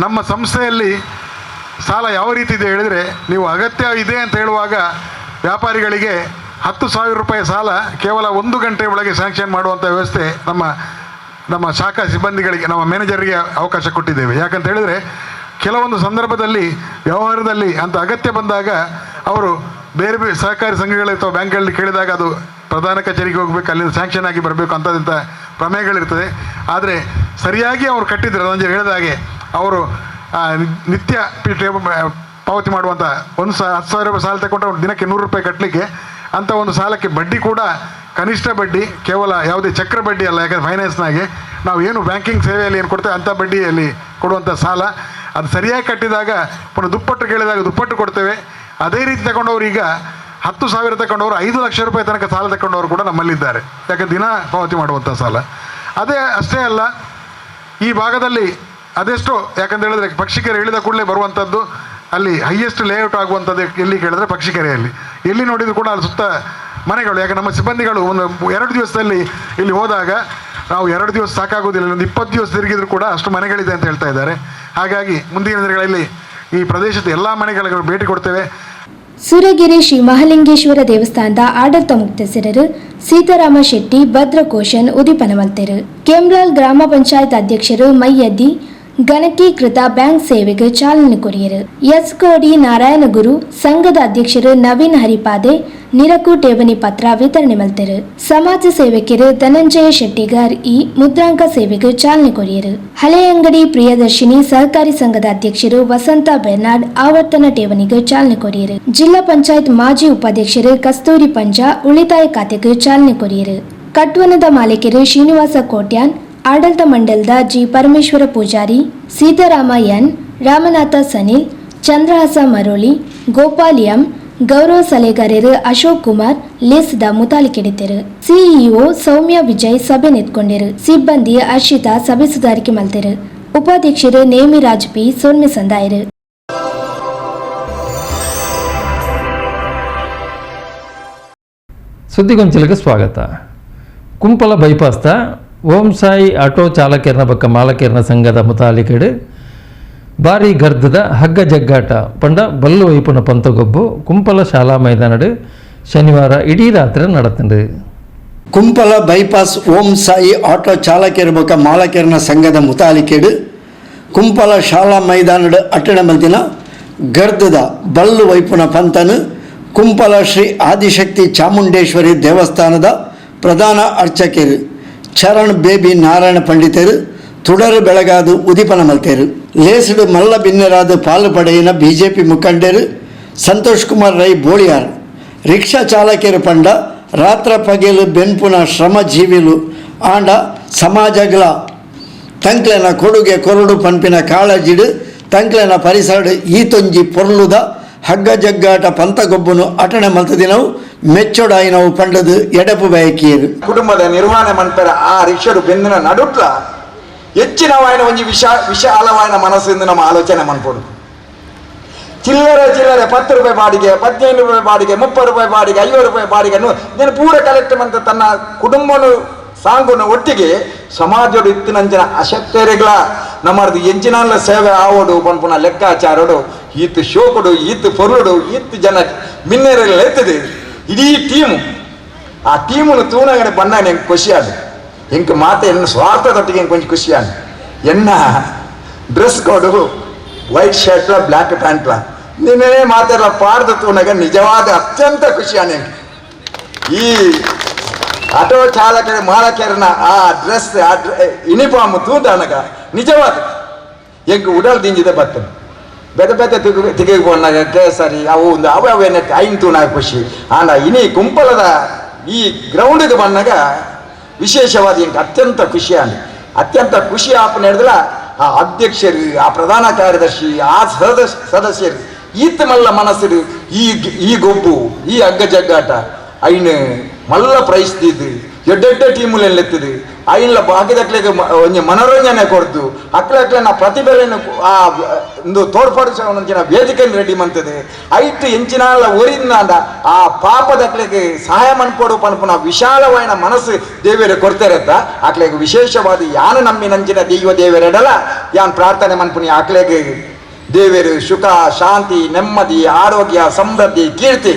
ನಮ್ಮ ಸಂಸ್ಥೆಯಲ್ಲಿ ಸಾಲ ಯಾವ ರೀತಿ ಇದೆ ಹೇಳಿದರೆ, ನೀವು ಅಗತ್ಯ ಇದೆ ಅಂತ ಹೇಳುವಾಗ ವ್ಯಾಪಾರಿಗಳಿಗೆ 10,000 ರೂಪಾಯಿ ಸಾಲ ಕೇವಲ 1 ಗಂಟೆ ಒಳಗೆ ಸ್ಯಾಂಕ್ಷನ್ ಮಾಡುವಂಥ ವ್ಯವಸ್ಥೆ ನಮ್ಮ ನಮ್ಮ ಶಾಖಾ ಸಿಬ್ಬಂದಿಗಳಿಗೆ, ನಮ್ಮ ಮ್ಯಾನೇಜರಿಗೆ ಅವಕಾಶ ಕೊಟ್ಟಿದ್ದೇವೆ. ಯಾಕಂತ ಹೇಳಿದರೆ ಕೆಲವೊಂದು ಸಂದರ್ಭದಲ್ಲಿ ವ್ಯವಹಾರದಲ್ಲಿ ಅಂತ ಅಗತ್ಯ ಬಂದಾಗ ಅವರು ಬೇರೆ ಬೇರೆ ಸಹಕಾರಿ ಸಂಘಗಳು ಅಥವಾ ಬ್ಯಾಂಕ್ಗಳಲ್ಲಿ ಕೇಳಿದಾಗ ಅದು ಪ್ರಧಾನ ಕಚೇರಿಗೆ ಹೋಗಬೇಕು, ಅಲ್ಲಿಂದ ಸ್ಯಾಂಕ್ಷನ್ ಆಗಿ ಬರಬೇಕು ಅಂಥದ್ದಂಥ ಪ್ರಮೇಯಗಳಿರ್ತದೆ. ಆದರೆ ಸರಿಯಾಗಿ ಅವರು ಕಟ್ಟಿದ್ದಾರೆ, ಅದೊಂದು ಹೇಳಿದ ಹಾಗೆ ಅವರು ನಿತ್ಯ ಪಾವತಿ ಮಾಡುವಂಥ 10,000 ರೂಪಾಯಿ ಸಾಲ ತಗೊಂಡ್ರೆ ಅವ್ರು ದಿನಕ್ಕೆ 100 ರೂಪಾಯಿ ಕಟ್ಟಲಿಕ್ಕೆ ಅಂಥ ಒಂದು ಸಾಲಕ್ಕೆ ಬಡ್ಡಿ ಕೂಡ ಕನಿಷ್ಠ ಬಡ್ಡಿ, ಕೇವಲ ಯಾವುದೇ ಚಕ್ರ ಬಡ್ಡಿ ಅಲ್ಲ. ಯಾಕಂದರೆ ಫೈನಾನ್ಸ್ನಾಗೆ ನಾವು ಏನು ಬ್ಯಾಂಕಿಂಗ್ ಸೇವೆಯಲ್ಲಿ ಏನು ಕೊಡ್ತೇವೆ ಅಂಥ ಬಡ್ಡಿಯಲ್ಲಿ ಕೊಡುವಂಥ ಸಾಲ ಅದು ಸರಿಯಾಗಿ ಕಟ್ಟಿದಾಗ ಪುನಃ ದುಪ್ಪಟ್ಟು ಕೇಳಿದಾಗ ದುಪ್ಪಟ್ಟು ಕೊಡ್ತೇವೆ. ಅದೇ ರೀತಿ ತಗೊಂಡವರು ಈಗ 10,000 ತಗೊಂಡವರು 5 ಲಕ್ಷ ರೂಪಾಯಿ ತನಕ ಸಾಲ ತಗೊಂಡವರು ಕೂಡ ನಮ್ಮಲ್ಲಿದ್ದಾರೆ. ಯಾಕಂದರೆ ದಿನ ಪಾವತಿ ಮಾಡುವಂಥ ಸಾಲ. ಅದೇ ಅಷ್ಟೇ ಅಲ್ಲ, ಈ ಭಾಗದಲ್ಲಿ ಅದೆಷ್ಟೋ, ಯಾಕಂತ ಹೇಳಿದ್ರೆ ಪಕ್ಷಿಕೆರೆ ಇಳಿದ ಕೂಡಲೇ ಬರುವಂಥದ್ದು ಅಲ್ಲಿ ಹೈಯೆಸ್ಟ್ ಲೇಔಟ್ ಆಗುವಂಥದ್ದು ಎಲ್ಲಿ ಕೇಳಿದ್ರೆ ಪಕ್ಷಿಕೆರೆಯಲ್ಲಿ. ಎಲ್ಲಿ ನೋಡಿದರೂ ಕೂಡ ಅಲ್ಲಿ ಸುತ್ತ ಮನೆಗಳು. ಯಾಕೆ ನಮ್ಮ ಸಿಬ್ಬಂದಿಗಳು ಒಂದು 2 ದಿವಸದಲ್ಲಿ ಇಲ್ಲಿ ಹೋದಾಗ ನಾವು 2 ದಿವಸ ಸಾಕಾಗೋದಿಲ್ಲ, ಒಂದು 20 ದಿವಸ ತಿರುಗಿದ್ರು ಕೂಡ ಅಷ್ಟು ಮನೆಗಳಿದೆ ಅಂತ ಹೇಳ್ತಾ ಇದ್ದಾರೆ. ಹಾಗಾಗಿ ಮುಂದಿನ ದಿನಗಳಲ್ಲಿ ಈ ಪ್ರದೇಶದ ಎಲ್ಲ ಮನೆಗಳಿಗೆ ಭೇಟಿ ಕೊಡ್ತೇವೆ. ಸೂರಗಿರಿ ಶ್ರೀ ಮಹಾಲಿಂಗೇಶ್ವರ ದೇವಸ್ಥಾನದ ಆಡಳಿತ ಮುಕ್ತಸರರು ಸೀತಾರಾಮ ಶೆಟ್ಟಿ ಭದ್ರಕೋಶನ್ ಉದಿಪನ ಮಲ್ತೆರು. ಕೆಮ್ಲಾಲ್ ಗ್ರಾಮ ಪಂಚಾಯತ್ ಅಧ್ಯಕ್ಷರು ಮೈಯದ್ದಿ ಗಣಕೀಕೃತ ಬ್ಯಾಂಕ್ ಸೇವೆಗೆ ಚಾಲನೆ ಕೊರಿಯರು. ಎಸ್ ಕೋಡಿ ನಾರಾಯಣಗುರು ಸಂಘದ ಅಧ್ಯಕ್ಷರು ನವೀನ್ ಹರಿಪಾದೆ ನಿರಕು ಠೇವಣಿ ಪತ್ರ ವಿತರಣೆ ಮಲ್ತೆರು. ಸಮಾಜ ಸೇವಕರು ಧನಂಜಯ ಶೆಟ್ಟಿಗಾರ್ ಈ ಮುದ್ರಾಂಕ ಸೇವೆಗೆ ಚಾಲನೆ ಕೊರಿಯರು. ಹಳೆಯಂಗಡಿ ಪ್ರಿಯದರ್ಶಿನಿ ಸಹಕಾರಿ ಸಂಘದ ಅಧ್ಯಕ್ಷರು ವಸಂತ ಬೆರ್ನಾಡ್ ಆವರ್ತನ ಠೇವಣಿಗೆ ಚಾಲನೆ ಕೊರಿಯರು. ಜಿಲ್ಲಾ ಪಂಚಾಯತ್ ಮಾಜಿ ಉಪಾಧ್ಯಕ್ಷರು ಕಸ್ತೂರಿ ಪಂಜಾ ಉಳಿತಾಯ ಖಾತೆಗೆ ಚಾಲನೆ ಕೊರಿಯರು. ಕಟ್ವನದ ಮಾಲೀಕರು ಶ್ರೀನಿವಾಸ ಕೋಟ್ಯಾನ್, ಆಡಳಿತ ಮಂಡಲದ G Parameshwara Poojary, Seetharama N, Ramanatha Sanil, Chandrahasa Maroli, Gopal M, ಗೌರವ ಸಲಹೆಗಾರರು ಅಶೋಕ್ ಕುಮಾರ್ ಲೇಸದ ಮುತಾಲಿಕೆಡಿತರು. ಸಿಇಒ ಸೌಮ್ಯ ವಿಜಯ್ ಸಭೆ ನಿಂತ್ಕೊಂಡಿರು. ಸಿಬ್ಬಂದಿ ಅರ್ಷಿತಾ ಸಭೆ ಸುಧಾರಿಕೆ ಮಲ್ತೆರು. ಉಪಾಧ್ಯಕ್ಷರು ನೇಮಿರಾಜ್ ಪಿ ಸೊನ್ನೆ ಸಂದಾಯರು. ಸುದ್ದಿಗೊಂಚಲಿಗೆ ಸ್ವಾಗತ. ಕುಂಪಲ ಬೈಪಾಸ್ತ ಓಂ ಸಾಯಿ ಆಟೋ ಚಾಲಕರ್ನ ಬಕ್ಕ ಮಾಲಕರ್ನ ಸಂಘದ ಮುತಾಲಿಕೆಡು ಭಾರಿ ಗರ್ದದ ಹಗ್ಗ ಜಗ್ಗಾಟ ಪಂಡ ಬಲ್ಲು ವೈಪುನ ಪಂತಗೊಬ್ಬು ಕುಂಪಲ ಶಾಲಾ ಮೈದಾನಡು ಶನಿವಾರ ಇಡೀ ರಾತ್ರಿ நடத்துண்டு. ಕುಂಪಲ ಬೈಪಾಸ್ ಓಂ ಸಾಯಿ ಆಟೋ ಚಾಲಕರ ಬೊಕ್ಕ ಮಾಲಕರ್ನ ಸಂಘದ ಮುತಾಲಿಕೆಡು ಕುಂಪಲ ಶಾಲಾ ಮೈದಾನಡು ಅಟ್ಟಣೆ ಮಲ್ತಿನ ಗರ್ದದ ಬಲ್ಲು ವೈಪುನ ಪಂತನು ಕುಂಪಲ ಶ್ರೀ ಆದಿಶಕ್ತಿ ಚಾಮುಂಡೇಶ್ವರಿ ದೇವಸ್ಥಾನದ ಪ್ರಧಾನ ಅರ್ಚಕರು ಚರಣ್ ಬೇಬಿ ನಾರಾಯಣ ಪಂಡಿತರು ತುಡರು ಬೆಳಗಾದು ಉದಿಪನ ಮಲ್ತೇರು. ಲೇಸುಡು ಮಲ್ಲ ಬಿನ್ನರಾದ ಪಾಲು ಪಡೆಯಿನ ಬಿಜೆಪಿ ಮುಖಂಡರು ಸಂತೋಷ್ ಕುಮಾರ್ ರೈ ಬೋಳಿಯಾರ್, ರಿಕ್ಷಾ ಚಾಲಕರು ಪಂಡ ರಾತ್ರ ಪಗೆಲು ಬೆನ್ಪುನ ಶ್ರಮಜೀವಿಲು ಆಂಡ ಸಮಾಜಗಳ ತಂಕ್ಲೆನ ಕೊಡುಗೆ ಕೊರಡು ಪನ್ಪಿನ ಕಾಳಜಿಡು ತಂಕ್ಲೆನ ಪರಿಸರಡು ಈತೊಂಜಿ ಪೊರ್ಲುದ ಹಗ್ಗ ಜಗ್ಗಾಟ ಪಂತಗೊಬ್ಬನು ಅಟಣೆ ಮಲ್ತದಿನವು ಮೆಚ್ಚೊಡಾಯಿನವು ಪಂಡದು ಎಡಪು ಬಯಕಿಯರು. ಕುಟುಂಬದ ನಿರ್ವಹಣೆ ಮನ್ಪೆರ ಆ ರಿಕ್ಷಡು ಬೆಂದಿನ ನಡುಟ್ಲ ಹೆಚ್ಚಿನವಾಯಿನ ಒಂಜಿ ವಿಶಾಲವಾಯಿನ ಮನಸ್ಸಿಂದ ನಮ್ಮ ಆಲೋಚನೆ ಮನ್ಪೊಡು. ಚಿಲ್ಲರೆ ಚಿಲ್ಲರೆ 10 ರೂಪಾಯಿ ಬಾಡಿಗೆ, 15 ರೂಪಾಯಿ ಬಾಡಿಗೆ, 30 ರೂಪಾಯಿ ಬಾಡಿಗೆ, 50 ರೂಪಾಯಿ ಬಾಡಿಗೆ ನೀನು ಪೂರ ಕಲೆಕ್ಟ್ ಮಂತ ತನ್ನ ಕುಟುಂಬನು ಸಾಂಗುನ ಒಟ್ಟಿಗೆ ಸಮಾಜಡು ಇತ್ತಿನಂಚಿನ ಅಶಕ್ತರಿಗಳ ನಮ್ಮದು ಎಂಚಿನಾಲ ಸೇವೆ ಆವಡು ಪನ್ಪುನ ಲೆಕ್ಕಾಚಾರಡು ಈತ್ ಶೋಕುಡು ಈತ್ ಪೊರುಡು ಈತ್ ಜನ ಮಿನ್ನೇರೆಲ್ಲ ಎತ್ತದೆ ಇಡೀ ಟೀಮು. ಆ ಟೀಮನ್ನು ತೂನಗಡೆ ಬಣ್ಣ ಎಂಗೆ ಖುಷಿಯಾದ ಎಂಕ್ ಮಾತೆ ಎನ್ನ ಸ್ವಾರ್ಥದೊಟ್ಟಿಗೆ ಎಂಕ್ ಕೊಂಚ ಖುಷಿಯಾದ. ಎನ್ನ ಡ್ರೆಸ್ ಕೋಡು ವೈಟ್ ಶರ್ಟ್ಲ ಬ್ಲ್ಯಾಕ್ ಪ್ಯಾಂಟ್ಲ ನಿನ್ನೇ ಮಾತೆಲ್ಲ ಪಾಡ್ದ ತೂನಗ ನಿಜವಾದ ಅತ್ಯಂತ ಖುಷಿಯಾನ ಎಂಕ್. ಈ ಆಟೋ ಚಾಲಕರ ಮಾಲಕರನ ಆ ಡ್ರೆಸ್ ಆ ಯೂನಿಫಾರ್ಮ್ ತೂದಾನಗ ನಿಜವಾದ ಎಂಕ್ ಉಡಲ್ ದಿಂಜಿದೆ ಬರ್ತದೆ. ಬೇತೆ ಬೇತೆ ತಿರುಗಿಕೊಂಡಾಗ ಕೇಸರಿ ಅವು ಒಂದು ಅವು ಅವೇನ ಐನ್ ತೂನಾಗ ಖುಷಿ. ಆಂಡ ಇನಿ ಕುಂಪಲದ ಈ ಗ್ರೌಂಡಿಗೆ ಬಂದಾಗ ವಿಶೇಷವಾದ ಎಂಕ್ ಅತ್ಯಂತ ಖುಷಿಯಾನ. ಅತ್ಯಂತ ಖುಷಿ ಆಪನ ಹಿಡಿದ್ರ ಆ ಅಧ್ಯಕ್ಷರು, ಆ ಪ್ರಧಾನ ಕಾರ್ಯದರ್ಶಿ, ಆ ಸದಸ್ಯರು ಈತ ಮಲ್ಲ ಮನಸ್ಸು ಈ ಈ ಗೊಬ್ಬು ಈ ಹಗ್ಗ ಜಗ್ಗಾಟ ಐನು ಮಲ್ಲ ಪ್ರೈಸ್ ದಿದ್ದು ಎಡ್ಡೆಡ್ಡೆ ಟೀಮುಲೆಲ್ಲ ಎತ್ತದು ಐನ್ಲ ಬಾಕಿದಕ್ಲೆಗ್ ಒಂಜಿ ಮನೋರಂಜನೆ ಕೊರ್ದು ಅಕ್ಲಕ್ಲೆನ ಪ್ರತಿಭೆಯನ್ನು ಆ ಒಂದು ತೋರ್ಪಡಿಸೋ ವೇದಿಕೆಯನ್ನು ರೆಡಿ ಮಂತದೆ. ಐಟ್ ಎಂಚಿನಾಲ ಒರಿಂದಾಂಡ ಆ ಪಾಪದಕ್ಲೆಗ್ ಸಹಾಯ ಮನ್ಪೊಡು ಪನ್ಪುನ ವಿಶಾಲವಾಯಿನ ಮನಸ್ಸು ದೇವೆರ್ ಕೊರ್ತೆರತ್ತ. ಅಕ್ಲೆಗ್ ವಿಶೇಷವಾದ ಯಾನು ನಂಬಿನಂಚಿನ ದೈವ ದೇವೆರೆಡಲ ಯಾನ್ ಪ್ರಾರ್ಥನೆ ಮನ್ಪುನಿ ಅಕ್ಲೆಗ್ ದೇವೆರ್ ಸುಖ ಶಾಂತಿ ನೆಮ್ಮದಿ ಆರೋಗ್ಯ ಸಮೃದ್ಧಿ ಕೀರ್ತಿ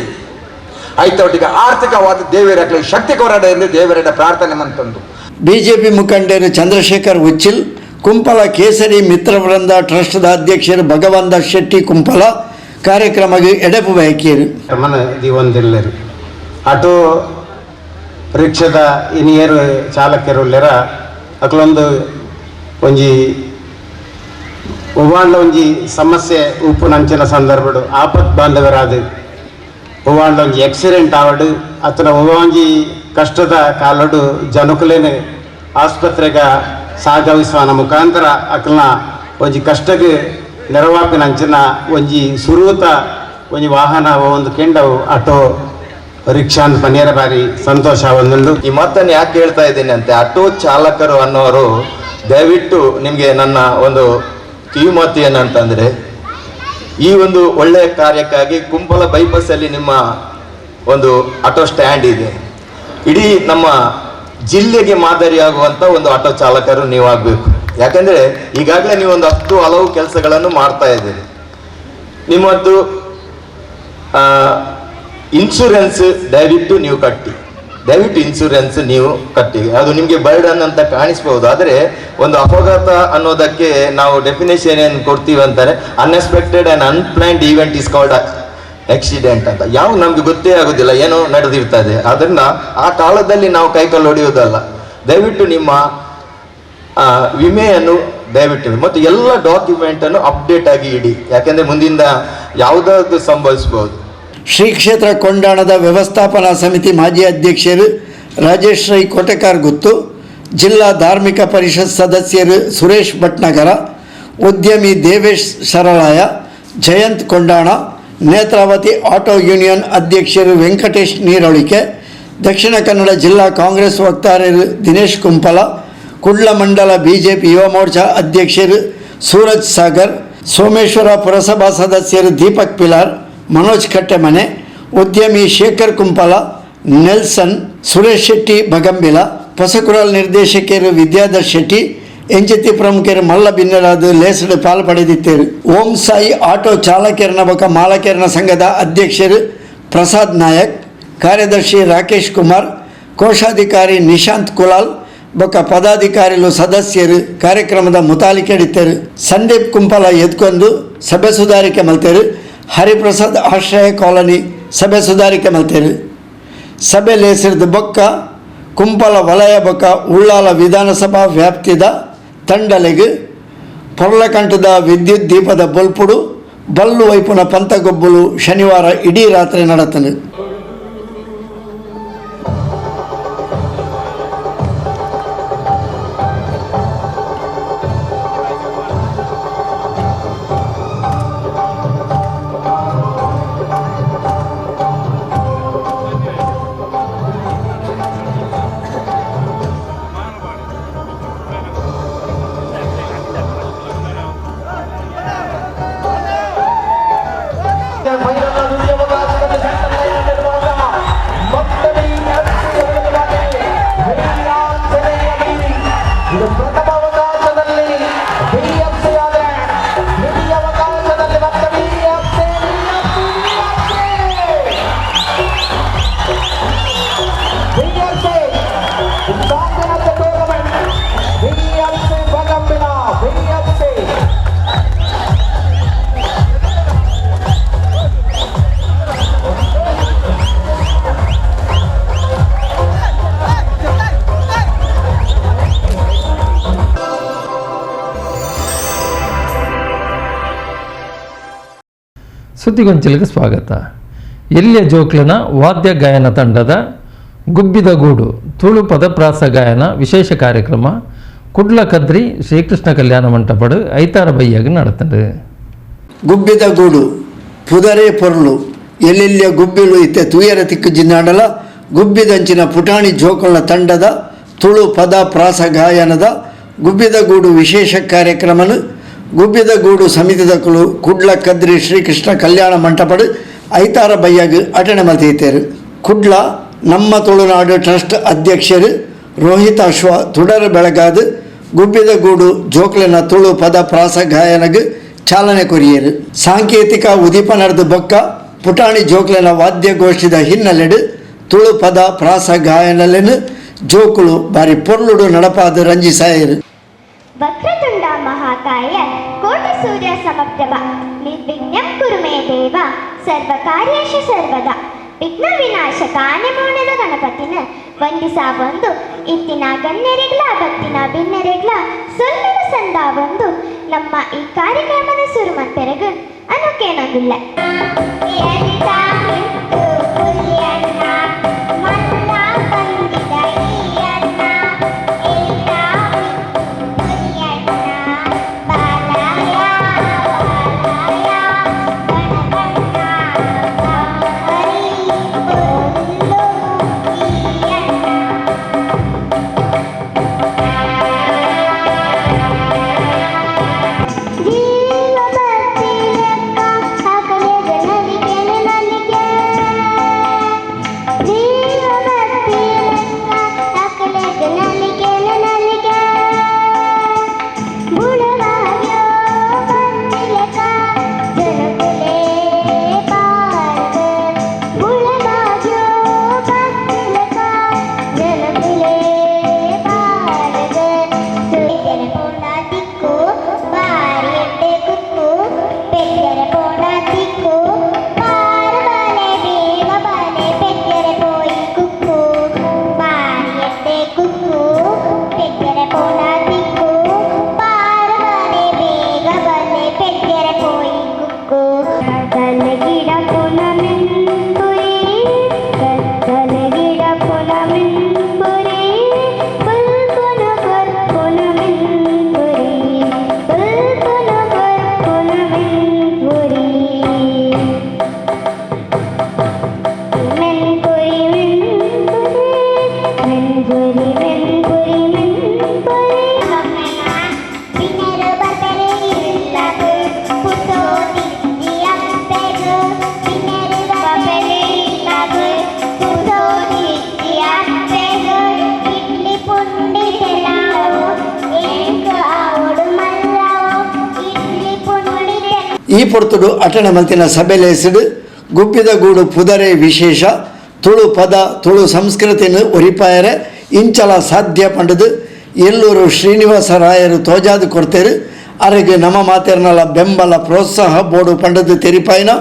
ಐತೊಟ್ಟಿಗೆ ಆರ್ಥಿಕವಾದ ದೇವೆರ್ ಅಕ್ಲೆಗ್ ಶಕ್ತಿ ಕೊರಡ ಎಂದು ದೇವರೆಡ ಪ್ರಾರ್ಥನೆ ಮಂತಂದು. ಬಿಜೆಪಿ ಮುಖಂಡರು ಚಂದ್ರಶೇಖರ್ ಉಚ್ಚಿಲ್, ಕುಂಪಲ ಕೇಸರಿ ಮಿತ್ರವೃಂದ ಟ್ರಸ್ಟ್ದ ಅಧ್ಯಕ್ಷರು ಭಗವಂತ ಶೆಟ್ಟಿ ಕುಂಪಲ ಕಾರ್ಯಕ್ರಮಕ್ಕೆ ಎಡಪು ಬಯಕಿಯರು. ದಿವೊಂದಿಲ್ಲರು ಆಟೋ ರಿಕ್ಷಾದ ಇನಿಯರು ಚಾಲಕರುಲ್ಲೆರ ಅಕ್ಲೊಂದು ಒಂಜಿ ಒವ್ವಾಂಡ ಒಂಜಿ ಸಮಸ್ಯೆ ಉಪ್ಪುನಂಚಿನ ಸಂದರ್ಭಡು ಆಪತ್ ಬಾಂಧವರಾದ ಒವ್ವಾಂಡ ಒಂಜಿ ಆಕ್ಸಿಡೆಂಟ್ ಆವಡು ಅತನ ಒವ್ವಾಂಜಿ ಕಷ್ಟದ ಕಾಲಡು ಜನಕುಲೇನೆ ಆಸ್ಪತ್ರೆಗ ಸಾಗವಿಸುವನ ಮುಖಾಂತರ ಅಕ್ಲನ ಒಂಜಿ ಕಷ್ಟಕ್ಕೆ ನೆರವಾಪಿನಂಚಿನ ಒಂಜಿ ಸುರೂತ ಒಂಜಿ ವಾಹನ ಒಂದು ಕೆಂಡವು ಆಟೋ ರಿಕ್ಷಾ ಅಂತ ಪನ್ನೇರ ಬಾರಿ ಸಂತೋಷ ಒಂದುಂಡು. ಈ ಮಾತನ್ನು ಯಾಕೆ ಹೇಳ್ತಾ ಇದ್ದೀನಿ ಅಂತೆ, ಆಟೋ ಚಾಲಕರು ಅನ್ನೋರು ದಯವಿಟ್ಟು ನಿಮಗೆ ನನ್ನ ಒಂದು ಕಿವಿಮಾತು ಏನಂತಂದರೆ, ಈ ಒಂದು ಒಳ್ಳೆಯ ಕಾರ್ಯಕ್ಕಾಗಿ ಕುಂಪಲ ಬೈಪಾಸಲ್ಲಿ ನಿಮ್ಮ ಒಂದು ಆಟೋ ಸ್ಟ್ಯಾಂಡ್ ಇದೆ. ಇಡೀ ನಮ್ಮ ಜಿಲ್ಲೆಗೆ ಮಾದರಿಯಾಗುವಂಥ ಒಂದು ಆಟೋ ಚಾಲಕರು ನೀವಾಗಬೇಕು. ಯಾಕಂದರೆ ಈಗಾಗಲೇ ನೀವು ಒಂದು 10 ಹಲವು ಕೆಲಸಗಳನ್ನು ಮಾಡ್ತಾ ಇದ್ದೀರಿ. ನಿಮ್ಮದ್ದು ಇನ್ಶೂರೆನ್ಸ್ ದಯವಿಟ್ಟು ನೀವು ಕಟ್ಟಿ, ದಯವಿಟ್ಟು ಇನ್ಶೂರೆನ್ಸ್ ನೀವು ಕಟ್ಟಿ. ಅದು ನಿಮಗೆ ಬರ್ಡನ್ ಅಂತ ಕಾಣಿಸ್ಬೋದು, ಆದರೆ ಒಂದು ಅಪಘಾತ ಅನ್ನೋದಕ್ಕೆ ನಾವು ಡೆಫಿನೇಷನ್ ಏನು ಕೊಡ್ತೀವಿ ಅಂತಾರೆ, unexpected and unplanned event is called accident ಅಂತ. ಯಾವ ನಮಗೆ ಗೊತ್ತೇ ಆಗೋದಿಲ್ಲ ಏನೋ ನಡೆದಿರ್ತದೆ. ಅದನ್ನು ಆ ಕಾಲದಲ್ಲಿ ನಾವು ಕೈಕಾಲು ಹೊಡೆಯೋದಲ್ಲ. ದಯವಿಟ್ಟು ನಿಮ್ಮ ವಿಮೆಯನ್ನು ದಯವಿಟ್ಟು ಮತ್ತು ಎಲ್ಲ ಡಾಕ್ಯುಮೆಂಟನ್ನು ಅಪ್ಡೇಟ್ ಆಗಿ ಇಡಿ, ಯಾಕೆಂದರೆ ಮುಂದಿಂದ ಯಾವುದಾದ್ರು ಸಂಭವಿಸ್ಬೋದು. ಶ್ರೀ ಕ್ಷೇತ್ರ ಕೊಂಡಾಣದ ವ್ಯವಸ್ಥಾಪನಾ ಸಮಿತಿ ಮಾಜಿ ಅಧ್ಯಕ್ಷರು ರಾಜೇಶ್ ರೈ ಕೋಟೆಕಾರ್ ಗುತ್ತು, ಜಿಲ್ಲಾ ಧಾರ್ಮಿಕ ಪರಿಷತ್ ಸದಸ್ಯರು ಸುರೇಶ್ ಭಟ್ನಗರ, ಉದ್ಯಮಿ ದೇವೇಶ್ ಸರಳಾಯ, ಜಯಂತ್ ಕೊಂಡಾಣ, ನೇತ್ರಾವತಿ ಆಟೋ ಯೂನಿಯನ್ ಅಧ್ಯಕ್ಷರು ವೆಂಕಟೇಶ್ ನೀರೊಳಿಕೆ, ದಕ್ಷಿಣ ಕನ್ನಡ ಜಿಲ್ಲಾ ಕಾಂಗ್ರೆಸ್ ವಕ್ತಾರರು ದಿನೇಶ್ ಕುಂಪಲ, ಕುಡ್ಲ ಮಂಡಲ ಬಿಜೆಪಿ ಯುವ ಮೋರ್ಚಾ ಅಧ್ಯಕ್ಷರು ಸೂರಜ್ ಸಾಗರ್, ಸೋಮೇಶ್ವರ ಪುರಸಭಾ ಸದಸ್ಯರು ದೀಪಕ್ ಪಿಲಾರ್, ಮನೋಜ್ ಕಟ್ಟೆಮನೆ, ಉದ್ಯಮಿ ಶೇಖರ್ ಕುಂಪಲ, ನೆಲ್ಸನ್, ಸುರೇಶ್ ಶೆಟ್ಟಿ ಬಗಂಬಿಲ, ಹೊಸಕುರಲ್ ನಿರ್ದೇಶಕರು ವಿದ್ಯಾಧರ್ ಶೆಟ್ಟಿ, ಎಂಚಿತಿ ಪ್ರಮುಖರು ಮಲ್ಲ ಬಿನ್ನರಾದ ಲೇಸಡು ಪಾಲು ಪಡೆದಿದ್ದರು. ಓಂ ಸಾಯಿ ಆಟೋ ಚಾಲಕರನ ಬೊಕ ಮಾಲಕರನ ಸಂಘದ ಅಧ್ಯಕ್ಷರು ಪ್ರಸಾದ್ ನಾಯಕ್, ಕಾರ್ಯದರ್ಶಿ ರಾಕೇಶ್ ಕುಮಾರ್, ಕೋಶಾಧಿಕಾರಿ ನಿಶಾಂತ್ ಕುಲಾಲ್ ಬೊಕ ಪದಾಧಿಕಾರಿಗಳು ಸದಸ್ಯರು ಕಾರ್ಯಕ್ರಮದ ಮುತಾಲಿಕೆಡಿದ್ದರು. ಸಂದೀಪ್ ಕುಂಪಲ ಎದ್ಕೊಂಡು ಸಭೆ ಸುಧಾರಿಕೆ ಮಲ್ತೇರು. ಹರಿಪ್ರಸಾದ್ ಆಶ್ರಯ ಕಾಲೋನಿ ಸಭೆ ಸುಧಾರಿಕೆ ಮಲ್ತೇರು. ಸಭೆ ಲೇಸಿರದ ಬೊಕ್ಕ ಕುಂಪಲ ವಲಯ ಬೊಕ್ಕ ಉಳ್ಳಾಲ ವಿಧಾನಸಭಾ ವ್ಯಾಪ್ತಿದ ತಂಡಲೆಗ್ ಪೊರ್ಲಕಂಠದ ವಿದ್ಯುತ್ ದೀಪದ ಬೊಲ್ಪುಡು ಬಲ್ಲು ವೈಪುನ ಪಂತಗೊಬ್ಬಲು ಶನಿವಾರ ಇಡೀ ರಾತ್ರಿ ನಡತನು. ಸುದ್ದಿಗೊಂಚಲಿಗೆ ಸ್ವಾಗತ. ಎಲ್ಲಿಯ ಜೋಕ್ಲನ ವಾದ್ಯ ಗಾಯನ ತಂಡದ ಗುಬ್ಬಿದ ಗೂಡು ತುಳು ಪದಪ್ರಾಸ ಗಾಯನ ವಿಶೇಷ ಕಾರ್ಯಕ್ರಮ ಕುಡ್ಲ ಕದ್ರಿ ಶ್ರೀಕೃಷ್ಣ ಕಲ್ಯಾಣ ಮಂಟಪಡು ಐತಾರ ಬೈಯಾಗಿ ನಡತಂಡು. ಗುಬ್ಬಿದ ಗೂಡು ಪುದರೆ ಪೊರ್ಲು ಎಲ್ಲೆಲ್ಲಿಯ ಗುಬ್ಬಿಲು ಇತ್ತೆ ತೂಯರ ತಿಕ್ಕು ಜಿನ್ನಾಡಲ ಗುಬ್ಬಿದಂಚಿನ ಪುಟಾಣಿ ಜೋಕುಲ್ನ ತಂಡದ Tulu ಪದ ಪ್ರಾಸ ಗಾಯನದ ಗುಬ್ಬಿದಗೂಡು ವಿಶೇಷ ಕಾರ್ಯಕ್ರಮನು ಗುಬ್ಬಿದಗೂಡು ಸಮಿತಿದಕುಲು ಕುಡ್ಲ ಕದ್ರಿ ಶ್ರೀಕೃಷ್ಣ ಕಲ್ಯಾಣ ಮಂಟಪಡು ಐತಾರ ಬಯ್ಯಗ್ ಅಟಣೆ ಮಲ್ತಿತ್ತೇರು. ಕುಡ್ಲ ನಮ್ಮ ತುಳುನಾಡು ಟ್ರಸ್ಟ್ ಅಧ್ಯಕ್ಷರು ರೋಹಿತಾಶ್ವ ತುಡರ ಬೆಳಗಾದು ಗುಬ್ಬಿದಗೂಡು ಜೋಕ್ಲೆನ ತುಳು ಪದ ಪ್ರಾಸ ಗಾಯನಗ್ ಚಾಲನೆ ಕೊರಿಯರು. ಸಾಂಕೇತಿಕ ಉದೀಪನರ್ದು ಬೊಕ್ಕ ಪುಟಾಣಿ ಜೋಕ್ಲೆನ ವಾದ್ಯಗೋಷ್ಠಿದ ಹಿನ್ನೆಲೆಡು ತುಳು ಪದ ಪ್ರಾಸ ಗಾಯನಲೆನು ಜೋಕುಲು ಬಾರಿ ಪೊರ್ಲುಡು ನಡಪಾದ ರಂಜಿಸಾಯರು. ವಕ್ರತುಂಡ ಮಹಾಕಾಯ ಕೋಟಿ ಸೂರ್ಯ ಸಮಪ್ರಭ ನಿರ್ವಿಘ್ನಂ ಕುರು ಮೇ ದೇವ ಸರ್ವಕಾರ್ಯೇಷು ಸರ್ವದಾ ವಿಘ್ನ ವಿನಾಶಕ ಆನೆಮೋಣದ ಗಣಪತಿನ ವಂದಿಸಾವೊಂದು ಇತ್ತಿನ ಗಣ್ಯರಿಗ್ಲ ಭಕ್ತಿನ ಬಿನ್ನರಿಗ್ಲ ಸೊಲ್ಲಿನ ಸಂದಾವೊಂದು ನಮ್ಮ ಈ ಕಾರ್ಯಕ್ರಮದ ಸುರುಮಂತೆರಗು ಅನುಕೇನೊಂದಿಲ್ಲ. ಈ ಪೊರ್ತುಡು ಅಟಣೆ ಮಲ್ತಿನ ಸಭೆಲೇಸಿಡು ಗುಬ್ಬಿದಗೂಡು ಪುದರೆ ವಿಶೇಷ ತುಳು ಪದ ತುಳು ಸಂಸ್ಕೃತಿಯನ್ನು ಒರಿಪಾಯರೆ ಇಂಚಲ ಸಾಧ್ಯ ಪಂಡದು ಎಲ್ಲೂರು ಶ್ರೀನಿವಾಸ ರಾಯರು ತೋಜಾದು ಕೊಡ್ತೇರು. ಅರೆಗೆ ನಮ್ಮ ಮಾತೆರ್ನಲ ಬೆಂಬಲ ಪ್ರೋತ್ಸಾಹ ಬೋರ್ಡು ಪಂಡದು ತೆರಿಪಾಯಿನ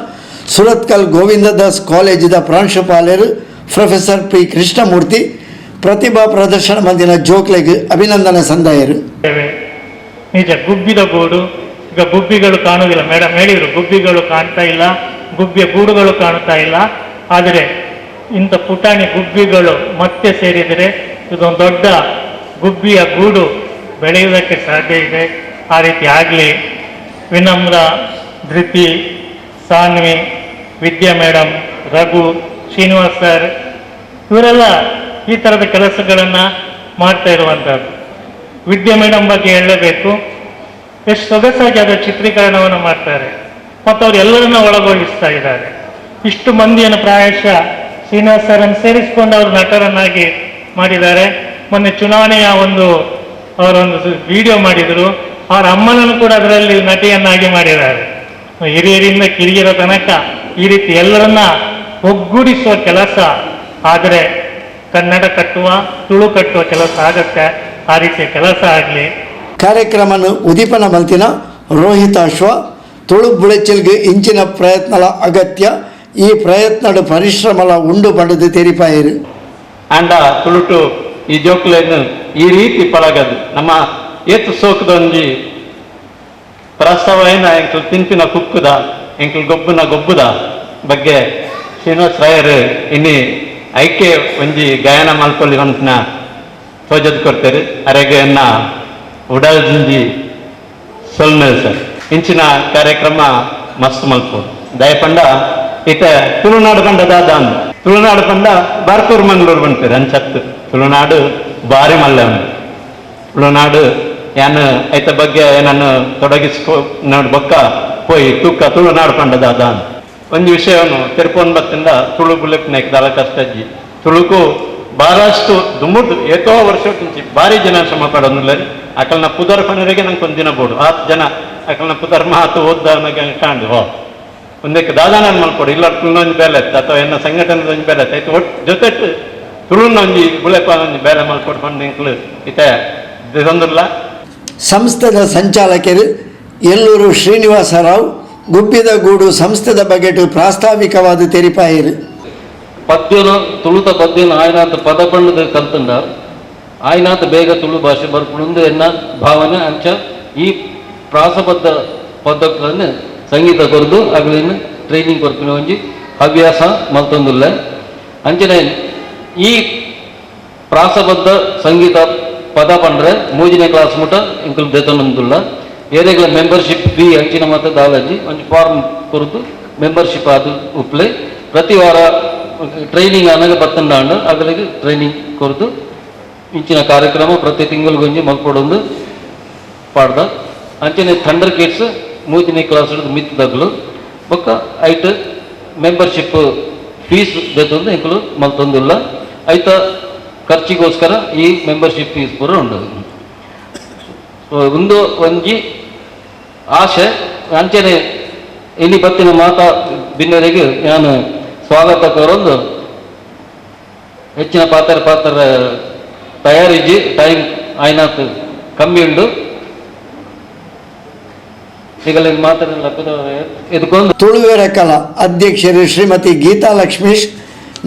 ಸುರತ್ಕಲ್ ಗೋವಿಂದದಾಸ್ ಕಾಲೇಜಿದ ಪ್ರಾಂಶುಪಾಲರು ಪ್ರೊಫೆಸರ್ ಪಿ ಕೃಷ್ಣಮೂರ್ತಿ ಪ್ರತಿಭಾ ಪ್ರದರ್ಶನ ಮಂದಿನ ಜೋಕ್ಲೆಗೆ ಅಭಿನಂದನೆ ಸಂದಾಯರು. ನಿಜ ಗುಬ್ಬಿದಗೂಡು ಈಗ ಗುಬ್ಬಿಗಳು ಕಾಣುವುದಿಲ್ಲ. ಮೇಡಮ್ ಹೇಳಿದರು ಗುಬ್ಬಿಗಳು ಕಾಣ್ತಾ ಇಲ್ಲ, ಗುಬ್ಬಿಯ ಗೂಡುಗಳು ಕಾಣ್ತಾ ಇಲ್ಲ. ಆದರೆ ಇಂಥ ಪುಟಾಣಿ ಗುಬ್ಬಿಗಳು ಮತ್ತೆ ಸೇರಿದರೆ ಇದೊಂದು ದೊಡ್ಡ ಗುಬ್ಬಿಯ ಗೂಡು ಬೆಳೆಯುವುದಕ್ಕೆ ಸಾಧ್ಯ ಇದೆ. ಆ ರೀತಿ ಆಗಲಿ. ವಿನಮ್ರ, ಧೃತಿ, ಸಾನ್ವಿ, ವಿದ್ಯಾ ಮೇಡಮ್, ರಘು, ಶ್ರೀನಿವಾಸ್ ಸರ್ ಇವರೆಲ್ಲ ಈ ಥರದ ಕೆಲಸಗಳನ್ನು ಮಾಡ್ತಾ ಇರುವಂಥದ್ದು. ವಿದ್ಯಾ ಮೇಡಮ್ ಬಗ್ಗೆ ಹೇಳಬೇಕು, ಎಷ್ಟು ಸೊಗಸಾಗಿ ಅದರ ಚಿತ್ರೀಕರಣವನ್ನು ಮಾಡ್ತಾರೆ ಮತ್ತು ಅವರು ಎಲ್ಲರನ್ನ ಒಳಗೊಳಿಸ್ತಾ ಇದ್ದಾರೆ. ಇಷ್ಟು ಮಂದಿಯನ್ನು ಪ್ರಾಯಶಃ ಶ್ರೀನಿವಾಸ್ ಸರನ್ನು ಸೇರಿಸಿಕೊಂಡು ಅವರು ನಟರನ್ನಾಗಿ ಮಾಡಿದ್ದಾರೆ. ಮೊನ್ನೆ ಚುನಾವಣೆಯ ಒಂದು ಅವರೊಂದು ವಿಡಿಯೋ ಮಾಡಿದರು, ಅವರ ಅಮ್ಮನನ್ನು ಕೂಡ ಅದರಲ್ಲಿ ನಟಿಯನ್ನಾಗಿ ಮಾಡಿದ್ದಾರೆ. ಹಿರಿಯರಿಂದ ಕಿರಿಯರ ತನಕ ಈ ರೀತಿ ಎಲ್ಲರನ್ನ ಒಗ್ಗೂಡಿಸುವ ಕೆಲಸ ಆದರೆ ಕನ್ನಡ ಕಟ್ಟುವ, ತುಳು ಕಟ್ಟುವ ಕೆಲಸ ಆಗತ್ತೆ. ಆ ರೀತಿಯ ಕೆಲಸ ಆಗಲಿ. ಕಾರ್ಯಕ್ರಮನು ಉದೀಪನ ಮಲ್ತಿನ ರೋಹಿತಾಶ್ವ ತುಳು ಬುಳೆಚಿಲ್ಗೆ ಇಂಚಿನ ಪ್ರಯತ್ನಲ ಅಗತ್ಯ, ಈ ಪ್ರಯತ್ನಡು ಪರಿಶ್ರಮಲ ಉಂಡು ಪಡೆದು ತೆರಿಪಾಯಿರು. ಅಂಡ ತುಳುಟು ಈ ಜೋಕ್ಲೆನ್ ಈ ರೀತಿ ಪಳಗದು ನಮ್ಮ ಏತು ಸೋಕದೊಂಜಿ ಪ್ರಸ್ತಾವನ ಎಂಕಲ್ ತಿನ್ಪಿನ ಕುಕ್ಕುದ ಎಂಕಲ್ ಗೊಬ್ಬುನ ಗೊಬ್ಬುದ ಬಗ್ಗೆ ಶ್ರೀನಿವಾಸ ರಾಯರು ಇನ್ನಿ ಐಕೆ ಒಂಜಿ ಗಾಯನ ಮಲ್ಪೊಲಿ ಒಂತಿನ ತೋಜದ್ ಕೊಡ್ತಾರೆ. ಅರೆಗೆ ಎನ್ನ ಉಡಲ್ ಜಿಂಜಿ ಸೊಲ್ಮೇಲ್ ಸರ್ ಇಂಚಿನ ಕಾರ್ಯಕ್ರಮ ಮಸ್ತ್ ಮಲ್ಪೋಡು. ದಯಪಂಡ ಇತ ತುಳುನಾಡು ಪಂಡ ದಾದ ತುಳುನಾಡು ಪಂಡ ಬಾರ್ಕೂರು ಮಂಗಳೂರು ಬಂತಾರೆ ಅಂಚತ್ತು ತುಳುನಾಡು ಭಾರಿ ಮಲ್ಲೆ ಉಂಡು. ತುಳುನಾಡು ಯಾನ್ ಐತ ಬಗ್ಗೆ ನಾನು ತೊಡಗಿಸ್ಕೊ ನಾಡು ಬೊಕ್ಕ ಪೋಯಿ ತೂಕ ತುಳುನಾಡು ಪಂಡದ ಒಂಜಿ ವಿಷಯವನ್ನು ತೆರ್ಪೊಂದು ಬತ್ತಿಂದ ತುಳು ಬುಲೆಪ್ನಾಯ್ಕ ದಾಲ ಕಷ್ಟ ಅಜ್ಜಿ ತುಳುಕು ಭಾಳಷ್ಟು ದುಂಬುದು ಏತೋ ವರ್ಷ ಭಾರಿ ಜನ ಶ್ರಮ ಪಡೋದಿಲ್ಲ. ಅಕಲ್ನ ಪುದರ್ ಪನರಿಗೆ ನಂಗೆ ಒಂದು ದಿನ ಬೋಡು ಆತ್ ಜನ ಅಕಲ್ನ ಪುದರ್ ಮಾತು ಓದ್ದ ಕಾಂಡು ಹೋ ಒಂದಕ್ಕೆ ದಾದಾ ನಾನು ಮಲ್ಕೊಡು ಇಲ್ಲ ತುಳುನೊಂದು ಬೇಲೆ ಇತ್ತು ಅಥವಾ ಎನ್ನ ಸಂಘಟನೆದ ಒಂಜಿ ಬೇಲೆ ಆಯ್ತು ಒಟ್ಟು ಜೊತೆ ತುಳುನ ಒಂಜಿ ಬುಲೆಪ ಒಂಜಿ ಬೇಲೆ ಮಲ್ಕೊಡು ಪಂಡು ಎಂಕ್ಲು ಇತ್ತ ದಿಸೊಂದುಲ್ಲ. ಸಂಸ್ಥೆದ ಸಂಚಾಲಕರು ಎಲ್ಲೂರು ಶ್ರೀನಿವಾಸರಾವ್ ಗುಬ್ಬಿದಗೂಡು ಸಂಸ್ಥೆದ ಬಗೆಟು ಪ್ರಾಸ್ತಾವಿಕವಾದ ತೆರಿಪಾಯಿರು. ಪದ್ಯನ ತುಳುತ ಪದ್ಯನ ಆಯ್ನಾಥ ಪದ ಪಣ್ಣದ ಕಲ್ತಂಡ ಆಯ್ನಾಥ ಬೇಗ ತುಳು ಭಾಷೆ ಬರ್ಪುಂಡು ಎನ್ನ ಭಾವನೆ. ಅಂಚ ಈ ಪ್ರಾಸಬದ್ಧ ಪದಗಳನ್ನು ಸಂಗೀತ ಕೊರದು ಅಗಲಿನ ಟ್ರೈನಿಂಗ್ ಕೊರ್ಪಿನ ಒಂಜಿ ಹವ್ಯಾಸ ಮಲ್ತೊಂದುಲ್ಲ. ಅಂಚನೆ ಈ ಪ್ರಾಸಬದ್ಧ ಸಂಗೀತ ಪದ ಪಂಡ್ರೆ ಮೂಜಿನೇ ಕ್ಲಾಸ್ ಮುಟ ಇಂಕಲ್ ದೇತೊಂದುಲ್ಲ. ಏರೆಗಳ ಮೆಂಬರ್ಶಿಪ್ ಫೀ ಅಂಚಿನ ಮಾತ ದಾಲಜಿ ಒಂಜಿ ಫಾರ್ಮ್ ಕೊರದು ಮೆಂಬರ್ಶಿಪ್ ಅದು ಉಪ್ಲೆ ಪ್ರತಿ ವಾರ ಟ್ರೈನಿಂಗ್ ಅನಗ ಬತ್ತಂಡಾಂಡ ಅಗಲಿಗೆ ಟ್ರೈನಿಂಗ್ ಕೊರದು ಇಂಚಿನ ಕಾರ್ಯಕ್ರಮ ಪ್ರತಿ ತಿಂಗಳಿಗೊಂಜಿ ಮಲ್ಪೊಡೊಂದು ಪಾಡ್ದ. ಅಂಚನೆ ಥಂಡರ್ ಕಿಡ್ಸ್ ಮೂಜನೇ ಕ್ಲಾಸ್ ಮಿತ್ತದಗ್ಲು ಬೊಕ್ಕ ಐಟ್ ಮೆಂಬರ್ಶಿಪ್ ಫೀಸ್ ಬೇತೊಂದು ಎಂಕುಲು ಮಲ್ತೊಂದುಲ್ಲ. ಐತ ಖರ್ಚಿಗೋಸ್ಕರ ಈ ಮೆಂಬರ್ಶಿಪ್ ಫೀಸ್ ಪೂರ ಉಂಡು. ಒಂದು ಒಂಜಿ ಆಶೆ. ಅಂಚನೆ ಇಲ್ಲಿ ಬತ್ತಿನ ಮಾತಾ ಬಿನ್ನರಿಗೆ ನಾನು ಸ್ವಾಗತ ಕೋರೊಂದು ಹೆಚ್ಚಿನ ಪಾತ್ರ ಪಾತ್ರ ತಯಾರಿಜಿ ಟೈಮ್ ಆಯ್ನಾತ್ ಕಮ್ಮಿ ಉಂಡು. ತುಳುವೆರ ಕಲಾ ಅಧ್ಯಕ್ಷರು ಶ್ರೀಮತಿ ಗೀತಾ ಲಕ್ಷ್ಮೀಶ್,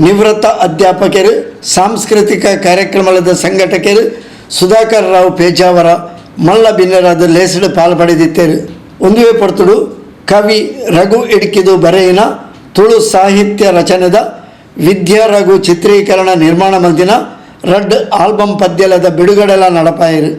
ನಿವೃತ್ತ ಅಧ್ಯಾಪಕರು, ಸಾಂಸ್ಕೃತಿಕ ಕಾರ್ಯಕ್ರಮದ ಸಂಘಟಕರು ಸುಧಾಕರ್ ರಾವ್ ಪೇಜಾವರ ಮಲ್ಲ ಬಿನ್ನರಾದ ಲೇಸಡು ಪಾಲ್ಪಡೆದಿತ್ತೇರು. ಒಂದುವೇ ಪೊರ್ತುಡು ಕವಿ ರಘು ಇಡ್ಕಿದು ಬರೆಯಿನ ತುಳು ಸಾಹಿತ್ಯ ರಚನೆದ ವಿದ್ಯಾ ರಘು ಚಿತ್ರೀಕರಣ ನಿರ್ಮಾಣ ಮಲ್ದಿನ ರಡ್ ಆಲ್ಬಮ್ ಪದ್ಯಲದ ಬಿಡುಗಡೆಲ ನಡಪಾಯಿರು.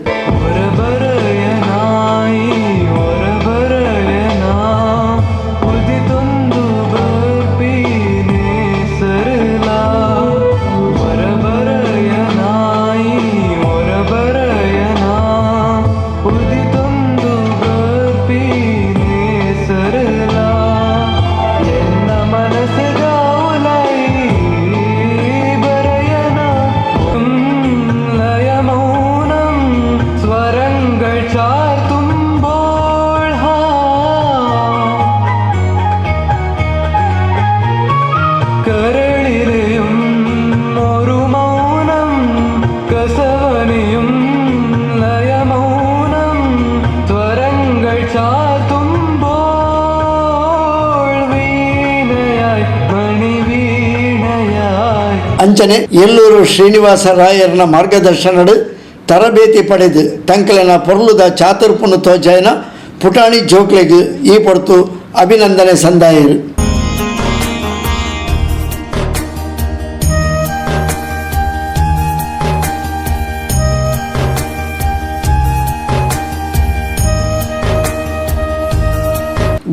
ಅಂಚನೆ ಎಲ್ಲೂರು ಶ್ರೀನಿವಾಸ ರಾಯರ್ನ ಮಾರ್ಗದರ್ಶನಡು ತರಬೇತಿ ಪಡೆದು ತಂಕಲನ ಪೊರ್ಲುದ ಚಾತುರ್ಪುನು ತೋಜಾಯನ ಪುಟಾಣಿ ಜೋಕ್ಲೆಗ್ ಈ ಪೊರ್ತು ಅಭಿನಂದನೆ ಸಂದಾಯರು.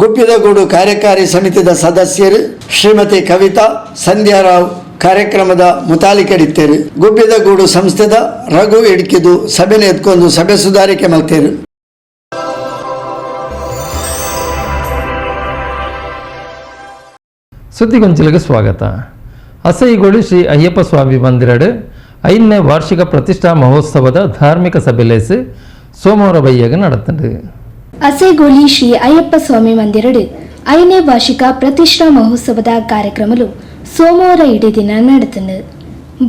ಗುಬ್ಬಿದಗೂಡು ಕಾರ್ಯಕಾರಿ ಸಮಿತಿದ ಸದಸ್ಯರು ಶ್ರೀಮತಿ ಕವಿತಾ ಸಂಧ್ಯಾರಾವ್ ಕಾರ್ಯಕ್ರಮದ ಮುತಾಲಿಕಡಿತ್ತೇರು. ಗುಬ್ಬಿದಗೂಡು ಸಂಸ್ಥೆದ ರಘು ಇಡ್ಕಿದು ಸಭೆನ ಎತ್ಕೊಂಡು ಸಭೆ ಸುಧಾರಿಕೆ ಮಲ್ತೇರು. ಸುದ್ದಿಗೊಂಚಲಿಗೆ ಸ್ವಾಗತ. ಅಸೈಗೋಳಿ ಶ್ರೀ ಅಯ್ಯಪ್ಪ ಸ್ವಾಮಿ ಮಂದಿರಡು 5ನೇ ವಾರ್ಷಿಕ ಪ್ರತಿಷ್ಠಾ ಮಹೋತ್ಸವದ ಧಾರ್ಮಿಕ ಸಭೆಲೇಸು ಸೋಮವಾರ ಬೈಯಾಗ ನಡೆತಂಡು. ಅಸೈಗೋಳಿ ಶ್ರೀ ಅಯ್ಯಪ್ಪ ಸ್ವಾಮಿ ಮಂದಿರಡು 5ನೇ ವಾರ್ಷಿಕ ಪ್ರತಿಷ್ಠಾ ಮಹೋತ್ಸವದ ಕಾರ್ಯಕ್ರಮಲು ಸೋಮವಾರ ಇಡೀ ದಿನ ನಡೆತಂಡು.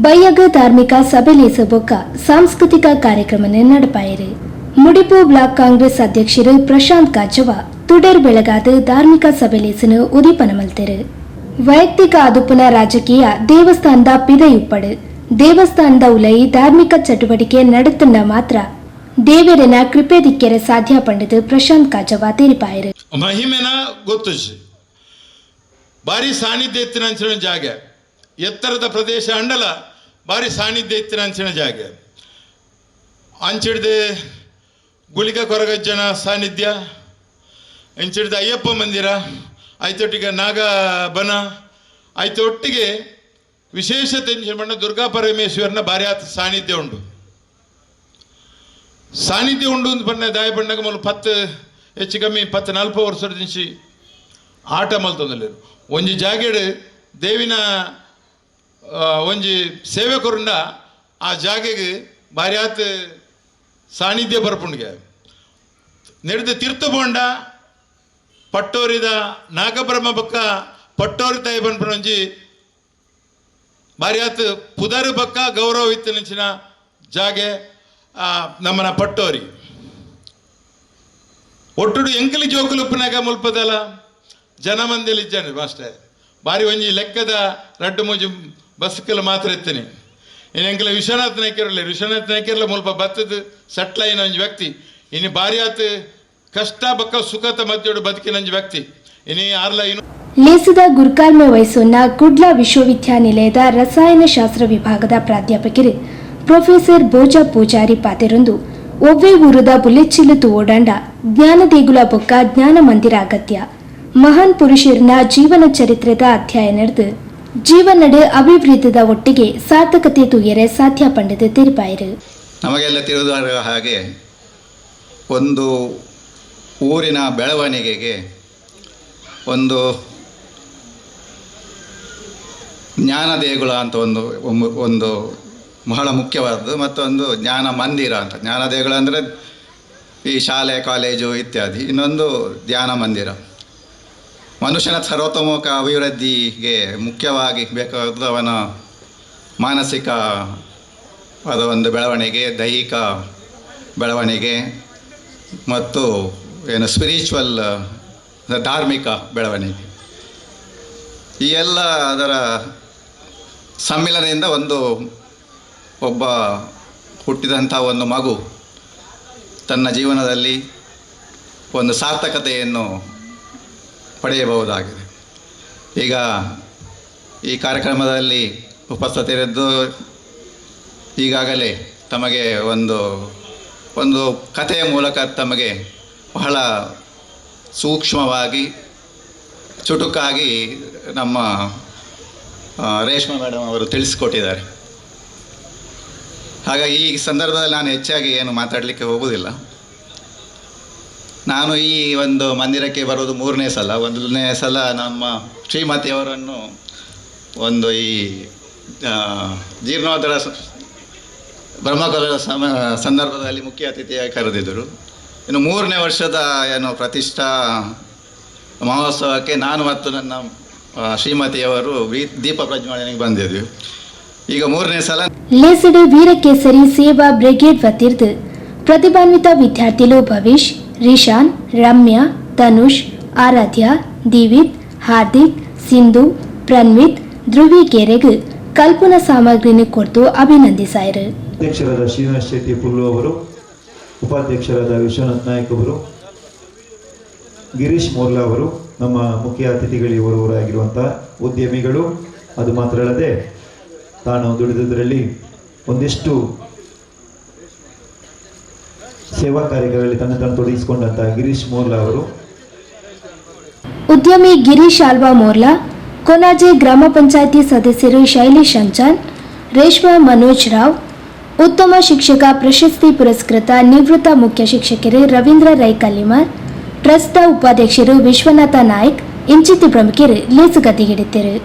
ಬೈಯಗ ಧಾರ್ಮಿಕ ಸಭೆಲೇಸು ಬೊಕ್ಕ ಸಾಂಸ್ಕೃತಿಕ ಕಾರ್ಯಕ್ರಮ ನಡಪಾಯಿರು. ಮುಡಿಪು ಬ್ಲಾಕ್ ಕಾಂಗ್ರೆಸ್ ಅಧ್ಯಕ್ಷರು ಪ್ರಶಾಂತ್ ಕಾಚವ ತುಡರ್ ಬೆಳಗಾದ ಧಾರ್ಮಿಕ ಸಭೆಲೇಸನು ಉದೀಪನ ಮಲ್ತೆರು. ವೈಯಕ್ತಿಕ ಅದುಪುನ ರಾಜಕೀಯ ದೇವಸ್ಥಾನದ ಪಿದಯುಪ್ಪಡು ದೇವಸ್ಥಾನದ ಉಲೈ ಧಾರ್ಮಿಕ ಚಟುವಟಿಕೆ ನಡೆತಂಡ ಮಾತ್ರ ದೇವರನ ಕೃಪೆ ದಿಕ್ಕೆರೆ ಸಾಧ್ಯ ಪಂಡಿತು ಪ್ರಶಾಂತ್ ಕಾಚವ ತೆರಿಪಾಯರು. ಮಹಿಮೆನ ಗೊತ್ತುಜಿ ಬಾರಿ ಸಾನ್ನಿಧ್ಯ ಇತ್ತಿನಂಚಿನ ಜಾಗ, ಎತ್ತರದ ಪ್ರದೇಶ ಅಂಡಲ ಬಾರಿ ಸಾನ್ನಿಧ್ಯ ಇತ್ತಿನಂಚಿನ ಜಾಗ. ಅಂಚಿಡ್ದೆ ಗುಳಿಗ ಕೊರಗಜ್ಜನ ಸಾನ್ನಿಧ್ಯ, ಇಂಚಿಡ್ದ ಅಯ್ಯಪ್ಪ ಮಂದಿರ, ಆಯ್ತೊಟ್ಟಿಗೆ ನಾಗಬನ, ಆಯ್ತೊಟ್ಟಿಗೆ ವಿಶೇಷತೆ ಬಣ್ಣ ದುರ್ಗಾ ಪರಮೇಶ್ವರನ ಭಾರಿ ಆತ ಸಾನ್ನಿಧ್ಯ ಉಂಟು. ಸಾನ್ನಿಧ್ಯ ಉಂಡು ಅಂತ ಪಂಡ ದಾಯ ಪಂಡಗ ಮೂಲು 10 ಹೆಚ್ಚು ಕಮ್ಮಿ 10 40 ವರ್ಷದ ದಿಂಚಿ ಆಟ ಮಲ್ತೊಂದುಲ್ಲೆರ್. ಒಂಜಿ ಜಾಗೆಡ್ ದೇವಿನ ಒಂಜಿ ಸೇವೆ ಕೊರುಂಡ ಆ ಜಾಗೆಗೆ ಬಾರ್ಯಾತ್ ಸಾನ್ನಿಧ್ಯ ಬರ್ಪುಂಡಿಗೆ. ನೆಡ್ದು ತೀರ್ಥ ಬೋಂಡ ಪಟ್ಟೋರಿದ ನಾಗಬ್ರಹ್ಮ ಬಕ್ಕ ಪಟ್ಟೋರಿ ತಾಯಿ ಪನ್ಪುನ ಒಂಜಿ ಬಾರ್ಯಾತ್ ಪುದರ್ ಬಕ್ಕ ಗೌರವ ಇತ್ತಿನಂಚಿನ ಜಾಗೆ ನಮ್ಮನ ಪಟ್ಟೋರಿ. ಒಟ್ಟುಡು ಎಂಕಲಿ ಜೋಕುಲು ಉಪ್ಪುನಾಗ ಮುಲ್ಪದಲ್ಲ ಜನ ಮಂದಿಲಿ ಇಜ್ಜಾನೆ ಮಾಸ್ಟರ್ ಬಾರಿ ಒಂಜಿ ಲೆಕ್ಕದ ರಡ್ಡು ಮೂಜಿ ಬಸ್ಕಲ್ ಮಾತ್ರ ಇತ್ತೇನೆ. ಇನ್ನು ಎಂಕಲ ವಿಶ್ವನಾಥ್ ನಾಯ್ಕರಲ್ಲ, ವಿಶ್ವನಾಥ್ ನಾಯ್ಕರ್ಲ ಮುಲ್ಪ ಬತ್ತದ ಸೆಟ್ಲಾಯಿನ ಒಂಜಿ ವ್ಯಕ್ತಿ. ಇನ್ನು ಬಾರಿ ಆತ್ ಕಷ್ಟ ಬಕ್ಕ ಸುಖದ ಮಧ್ಯಡು ಬದುಕಿನ ಒಂಜಿ ವ್ಯಕ್ತಿ. ಇನ್ನು ಆರ್ಲ ಇನ್ನು ಲೇಸದ ಗುರ್ಕಾರ್ಮೆ ವಹಿಸೋನ್ನ ಕುಡ್ಲ ವಿಶ್ವವಿದ್ಯಾನಿಲಯದ ರಸಾಯನಶಾಸ್ತ್ರ ವಿಭಾಗದ ಪ್ರಾಧ್ಯಾಪಕರು ಪ್ರೊಫೆಸರ್ ಬೋಜ ಪೂಜಾರಿ ಪಾತೆರೊಂದು ಒವ್ವೇ ಊರುದ ಬುಲೆಚ್ಚಿಲು ತೂವೋಡಾಂಡ ಜ್ಞಾನದೇಗುಲ ಬೊಕ್ಕ ಜ್ಞಾನ ಮಂದಿರ ಅಗತ್ಯ. ಮಹಾನ್ ಪುರುಷರನ ಜೀವನ ಚರಿತ್ರೆದ ಅಧ್ಯಾಯ ನಡೆದು ಜೀವನಡು ಅಭಿವೃದ್ಧಿದ ಒಟ್ಟಿಗೆ ಸಾರ್ಥಕತೆ ತೂಯರೆ ಸಾಧ್ಯ ಪಂಡದು ತೆರಿಪಾಯರು. ನಮಗೆಲ್ಲ ತಿಳಿದ ಹಾಗೆ ಒಂದು ಊರಿನ ಬೆಳವಣಿಗೆಗೆ ಒಂದು ಜ್ಞಾನದೇಗುಲ ಅಂತ ಒಂದು ಒಂದು ಬಹಳ ಮುಖ್ಯವಾದದ್ದು, ಮತ್ತೊಂದು ಜ್ಞಾನ ಮಂದಿರ ಅಂತ. ಜ್ಞಾನದೇಗುಲ ಅಂದರೆ ಈ ಶಾಲೆ ಕಾಲೇಜು ಇತ್ಯಾದಿ, ಇನ್ನೊಂದು ಧ್ಯಾನ ಮಂದಿರ. ಮನುಷ್ಯನ ಸರ್ವತೋಮುಖ ಅಭಿವೃದ್ಧಿಗೆ ಮುಖ್ಯವಾಗಿ ಬೇಕಾದ ಅವನ ಮಾನಸಿಕವಾದ ಒಂದು ಬೆಳವಣಿಗೆ, ದೈಹಿಕ ಬೆಳವಣಿಗೆ ಮತ್ತು ಏನು ಸ್ಪಿರಿಚುವಲ್ ಧಾರ್ಮಿಕ ಬೆಳವಣಿಗೆ, ಈ ಎಲ್ಲ ಅದರ ಸಮ್ಮಿಲನದಿಂದ ಒಂದು ಒಬ್ಬ ಹುಟ್ಟಿದಂಥ ಒಂದು ಮಗು ತನ್ನ ಜೀವನದಲ್ಲಿ ಒಂದು ಸಾರ್ಥಕತೆಯನ್ನು ಪಡೆಯಬಹುದಾಗಿದೆ. ಈಗ ಈ ಕಾರ್ಯಕ್ರಮದಲ್ಲಿ ಉಪಸ್ಥಿತರಿದ್ದು ಈಗಾಗಲೇ ತಮಗೆ ಒಂದು ಒಂದು ಕಥೆಯ ಮೂಲಕ ತಮಗೆ ಬಹಳ ಸೂಕ್ಷ್ಮವಾಗಿ ಚುಟುಕಾಗಿ ನಮ್ಮ ರೇಷ್ಮಾ ಮೇಡಮ್ ಅವರು ತಿಳಿಸಿಕೊಟ್ಟಿದ್ದಾರೆ. ಹಾಗಾಗಿ ಈ ಸಂದರ್ಭದಲ್ಲಿ ನಾನು ಹೆಚ್ಚಾಗಿ ಏನು ಮಾತಾಡಲಿಕ್ಕೆ ಹೋಗುವುದಿಲ್ಲ. ನಾನು ಈ ಒಂದು ಮಂದಿರಕ್ಕೆ ಬರೋದು ಮೂರನೇ ಸಲ. ಒಂದನೇ ಸಲ ನಮ್ಮ ಶ್ರೀಮತಿಯವರನ್ನು ಒಂದು ಈ ಜೀರ್ಣೋದ್ಧಾರ ಬ್ರಹ್ಮಕಲದ ಸಂದರ್ಭದಲ್ಲಿ ಮುಖ್ಯ ಅತಿಥಿಯಾಗಿ ಕರೆದಿದ್ದರು. ಇನ್ನು ಮೂರನೇ ವರ್ಷದ ಏನು ಪ್ರತಿಷ್ಠಾ ಮಹೋತ್ಸವಕ್ಕೆ ನಾನು ಮತ್ತು ನನ್ನ ಶ್ರೀಮತಿಯವರು ದೀಪ ಪ್ರಜ್ವಲನೆಗೆ ಬಂದಿದ್ವಿ. ಈಗ ಮೂರನೇ ಸಲ. ಲೇಸಡು ವೀರಕೇಸರಿ ಸೇವಾ ಬ್ರಿಗೇಡ್ ವತಿರ್ದು ಪ್ರತಿಭಾನ್ವಿತ ವಿದ್ಯಾರ್ಥಿಲು ಭವಿಷ್, ರಿಶಾನ್, ರಮ್ಯಾ, ತನುಷ್, ಆರಾಧ್ಯ, ದಿವಿತ್, ಹಾರ್ದಿಕ್, ಸಿಂಧು, ಪ್ರನ್ವಿತ್, ಧ್ರುವಿ ಕೆರೆಗ್ ಕಲ್ಪನ ಸಾಮಗ್ರಿನ ಕೊಡ್ತು ಅಭಿನಂದಿಸಾಯರು. ಅಧ್ಯಕ್ಷರಾದ ಶ್ರೀನಿವಾಸ್ ಶೆಟ್ಟಿ ಪುಲ್ಲು ಅವರು, ಉಪಾಧ್ಯಕ್ಷರಾದ ವಿಶ್ವನಾಥ್ ನಾಯಕ್ ಅವರು, ಗಿರೀಶ್ ಮೋರ್ಲಾ ಅವರು ನಮ್ಮ ಮುಖ್ಯ ಅತಿಥಿಗಳಿವರವರಾಗಿರುವಂಥ ಉದ್ಯಮಿಗಳು. ಅದು ಮಾತ್ರ ಅಲ್ಲದೆ ತಾನು ದುಡಿದುದರಲ್ಲಿ ಒಂದಿಷ್ಟು ಸೇವಾ ಕಾರ್ಯಗಳಲ್ಲಿ ತನ್ನ ತಾನು ತೊಡಗಿಸಿಕೊಂಡಂತಹ ಗಿರೀಶ್ ಮೋರ್ಲಾ ಅವರು, ಉದ್ಯಮಿ ಗಿರೀಶ್ ಆಲ್ವಾ ಮೋರ್ಲಾ, ಕೊನಾಜೆ ಗ್ರಾಮ ಪಂಚಾಯಿತಿ ಸದಸ್ಯರು ಶೈಲೇಶ್ ಅಂಚಾನ್, ರೇಷ್ಮಾ ಮನೋಜ್ ರಾವ್, ಉತ್ತಮ ಶಿಕ್ಷಕ ಪ್ರಶಸ್ತಿ ಪುರಸ್ಕೃತ ನಿವೃತ್ತ ಮುಖ್ಯ ಶಿಕ್ಷಕರು ರವೀಂದ್ರ ರೈ ಕಲ್ಲಿಮಾರ್, ಟ್ರಸ್ಟ್ನ ಉಪಾಧ್ಯಕ್ಷರು ವಿಶ್ವನಾಥ ನಾಯ್ಕ್ ಇಂಚಿತಿ ಪ್ರಮುಖರು ಲೇಸುಗತಿಗಿಡಿತರು.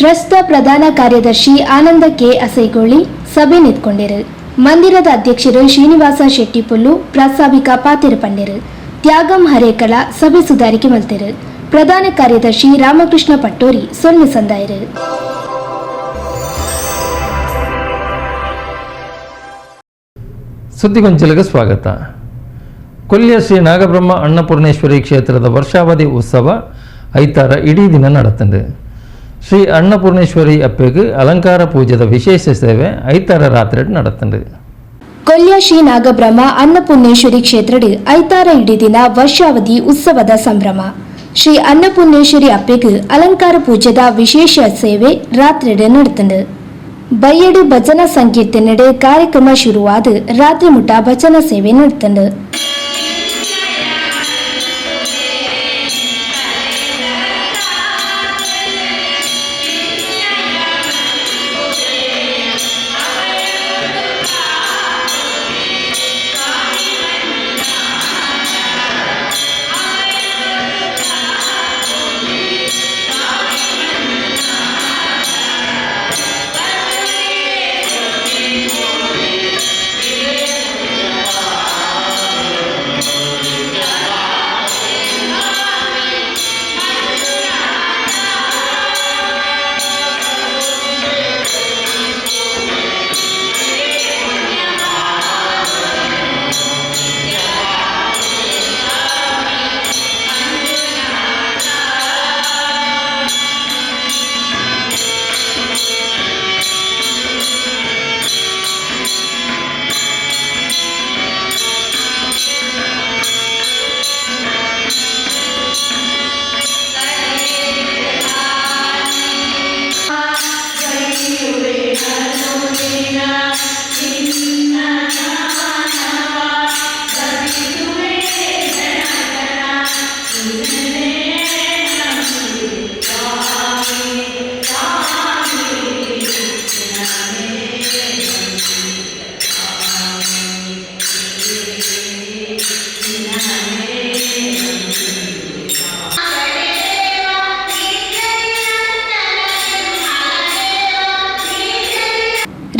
ಟ್ರಸ್ಟ್ನ ಪ್ರಧಾನ ಕಾರ್ಯದರ್ಶಿ ಆನಂದ ಕೆ ಅಸೈಗೋಳಿ ಸಭೆ ನಿಂತ್ಕೊಂಡಿರು. ಮಂದಿರದ ಅಧ್ಯಕ್ಷರು ಶ್ರೀನಿವಾಸ ಶೆಟ್ಟಿಪುಲ್ಲು ಪ್ರಾಸ್ತಾವಿಕ ಪಾತಿರು ಪಂಡಿರು. ತ್ಯಾಗಂ ಹರೇಕಳ ಸಭೆ ಸುಧಾರಿಕೆ ಮಲ್ತಿರು. ಪ್ರಧಾನ ಕಾರ್ಯದರ್ಶಿ ರಾಮಕೃಷ್ಣ ಪಟ್ಟೋರಿ ಸೊನ್ನೆ ಸಂದಾಯರು. ಸುದ್ದಿಗೊಂಚಲಿಗೆ ಸ್ವಾಗತ. ಕೊಲ್ಯ ಶ್ರೀ ನಾಗಬ್ರಹ್ಮ ಅನ್ನಪೂರ್ಣೇಶ್ವರಿ ಕ್ಷೇತ್ರದ ವರ್ಷಾವಧಿ ಉತ್ಸವ ಐತಾರ ಇಡೀ ದಿನ ನಡೆತಂಡು. ಶ್ರೀ ಅನ್ನಪೂರ್ಣೇಶ್ವರಿ ಅಪ್ಪೆಗೆ ಅಲಂಕಾರ ಪೂಜೆದ ವಿಶೇಷ ಸೇವೆ ಐತಾರ ರಾತ್ರಿ ನಡೆತಂಡು. ಕೊಲ್ಯ ಶ್ರೀ ನಾಗಬ್ರಹ್ಮ ಅನ್ನಪೂರ್ಣೇಶ್ವರಿ ಕ್ಷೇತ್ರಡ್ ಐತಾರ ಇಡೀ ದಿನ ವರ್ಷಾವಧಿ ಉತ್ಸವದ ಸಂಭ್ರಮ. ಶ್ರೀ ಅನ್ನಪೂರ್ಣೇಶ್ವರಿ ಅಪ್ಪೆಗೆ ಅಲಂಕಾರ ಪೂಜೆದ ವಿಶೇಷ ಸೇವೆ ರಾತ್ರಿ ನಡೆತಂಡು. ಬಯ್ಯಡು ಭಜನಾ ಸಂಕೀರ್ತನೆಡು ಕಾರ್ಯಕ್ರಮ ಶುರುವಾದ ರಾತ್ರಿ ಮುಟ ಭಜನಾ ಸೇವೆ ನಡೆತಂಡು.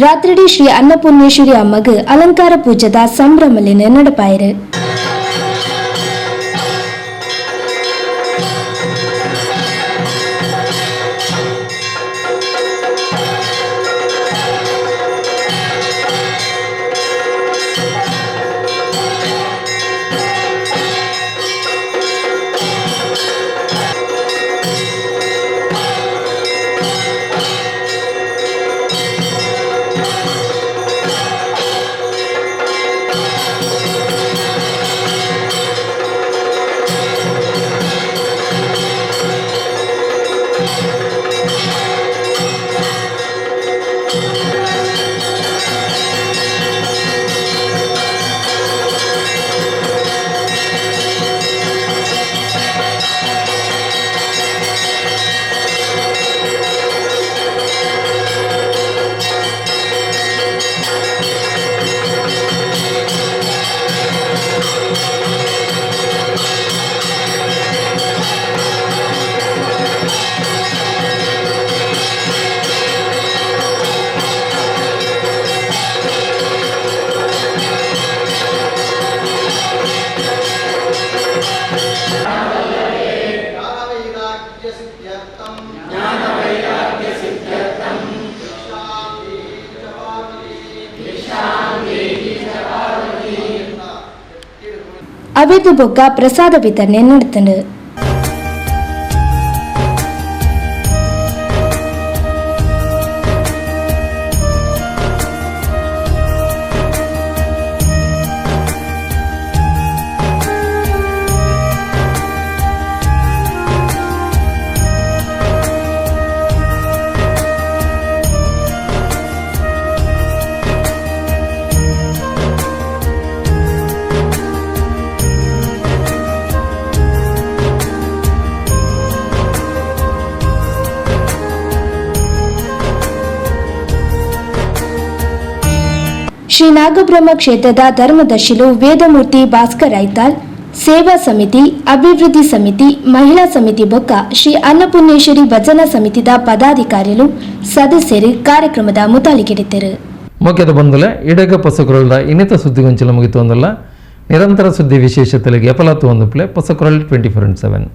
ರಾತ್ರಿಡಿ ಶ್ರೀ ಅನ್ನಪೂರ್ಣೇಶ್ವರಿ ಅಮ್ಮಗ್ ಅಲಂಕಾರ ಪೂಜೆದ ಸಂಭ್ರಮಲಿನ ನಡಪಾಯರು. ಅವಿದು ಬೊಕ್ಕ ಪ್ರಸಾದ ವಿತರಣೆ ನಡೆತಂಡು. ಶ್ರೀ ನಾಗಬ್ರಹ್ಮ ಕ್ಷೇತ್ರದ ಧರ್ಮದರ್ಶಿಲು ವೇದಮೂರ್ತಿ ಭಾಸ್ಕರ್ ಐತಾಲ್, ಸೇವಾ ಸಮಿತಿ, ಅಭಿವೃದ್ಧಿ ಸಮಿತಿ, ಮಹಿಳಾ ಸಮಿತಿ ಬೊಕ್ಕ ಶ್ರೀ ಅನ್ನಪೂರ್ಣೇಶ್ವರಿ ಭಜನಾ ಸಮಿತಿದ ಪದಾಧಿಕಾರಿಗಳು ಸದಸ್ಯರು ಕಾರ್ಯಕ್ರಮದ ಮುತಾಲಿಕಿಡಿದ್ದರು. ಮುಖ್ಯದ ಬಂಧುಲೆ ಇಡಗ ಪಸಕುರಳ್ದ ಇನ್ನಿತ ಸುದ್ದಿಗೊಂಚಿಲ ಮುಗಿತು ಒಂದಲ್ಲ ನಿರಂತರ ಸುದ್ದಿ ವಿಶೇಷತೆಗೆ ಎಪಲಾತು ಒಂದು ಪ್ಲೇ ಪಸಕುರಳ್ 24/7.